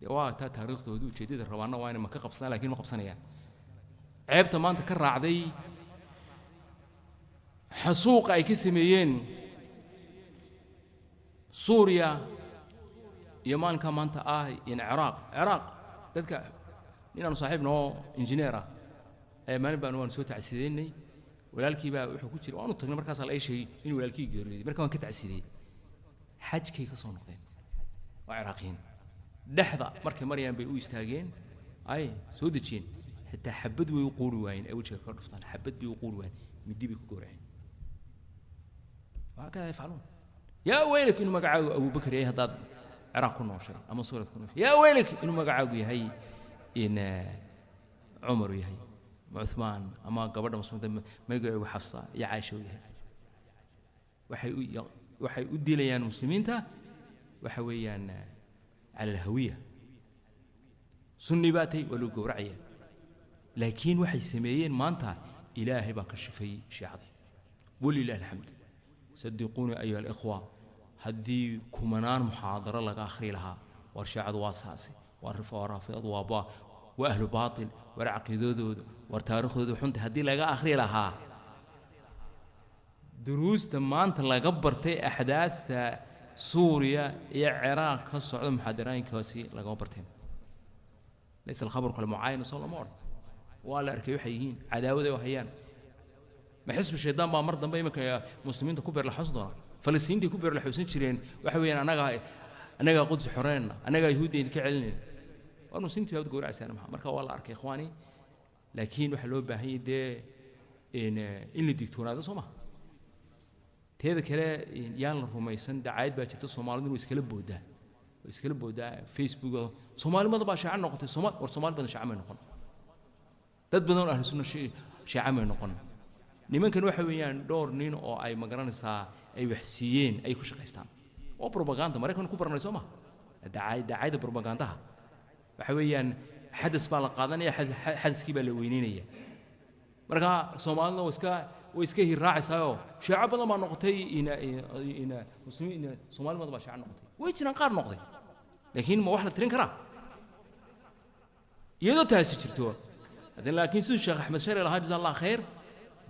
Dee waa taa taariikhdoodu. Ujeeddada rabaanna waa inay Maka qabsadaan, laakiin ma qabsanayaan. Ceebta maanta ka raacday xasuuqa ay ka sameeyeen Suuriya iyo maalinka maanta ah in Ciraaq dadka, ninaanu saaxiib noo injineer ah ayaa maalin baanu waanu soo tacsideynay, walaalkii baa wuxuu ku jira, waanu tagnay. Markaasaa la ii sheegay inuu walaalkii geeriyooday. Marka waan ka tacsideyey. Xajkay ka soo noqdeen, waa Ciraaqiyiin. Dhexda markay marayaan bay u istaageen, ay soo dejiyeen, xitaa xabad way u quuri waayeen ay wejiga kaga dhuftaan, xabad bay u quuri waayeen, midi bay ku gowraceen. Wahaakada yafcaluun. Yaa weylak inuu magacaagu Abubakar yahay haddaad Ciraaq ku nooshay ama Suurad ku nooshay. Yaa weylak inuu magacaagu yahay in Cumar yahay ama Cuthmaan ama gabadha muslimiinta magacoogu Xafsa iyo Caaisha uu yahay. Waxay u dilayaan muslimiinta waxa weeyaan cala alhawiya. Sunni baa tay, waa loo gowracaya. Laakiin waxay sameeyeen maanta Ilaahay baa ka shifay shiicadii, walilahi alxamd. Sadiquuni ayuha alikhwa, haddii kumanaan muxaadaro laga akhri lahaa War shiicadu waa saase, war raafidadu waa baa, waa ahlu baatil, war caqiidadooda, war taariikhdooda xunta haddii laga akhri lahaa duruusta maanta laga bartay axdaadta Suuriya iyo Ciraaq ka socda, muxaadarooyinkaasi lagama barteen. Laysa alkhabaru kalmucaayan, soo lama odhan? Waa la arkay waxay yihiin cadaawaday oo hayaan. Ma xisbi shaydaan baa mar dambe iminka muslimiinta ku beerlaxuusan doona? Falastiiniintay ku beerlaxuusan jireen waxa weeyaan annagaa Qudus xoreynna, annagaa Yuhuudda idinka celinayna. Waa muslimiintu baad gowracaysaan maxaa? Marka waa la arkay, ikhwaani, laakiin waxaa loo baahan yahay dee in la digtoonaado, soo ma? Teeda kale, yaan la rumaysan dacaayad baa jirta. Soomaalidu way iskala boodaa, way iskala boodaa Facebook, Soomaalimada baa shaaca noqotay. Sooma war Soomaali badan shaaca may noqon, dad badan oo ahlu sunna shaaca may noqon. Nimankan waxa weeyaan dhowr nin oo ay magaranaysaa ay wax siiyeen ay ku shaqaystaan oo propaganda Maraykan ku baranay, soo ma? Dacaayadda propagandaha waxa weeyaan xadas baa la qaadanaya, xadaskii baa la weyneynaya. Marka Soomaalida way iska hirraacaysaayoo shaaco badan baa noqotay, ina muslimiin ina Soomaali badan baa shaaco noqotay. Way jiraan qaar noqday, laakiin ma wax la tirin karaa? Iyadoo taasi jirto haddana, laakiin siduu Sheekh Axmed Shari lahaa, jazaa Allah khayr,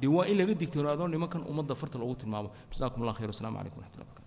dee waa in laga digtoonaado nimankan ummadda farta loogu tilmaamo. Jazaakum Allah khayr, wasalaamu calaykum waraxmatullahi.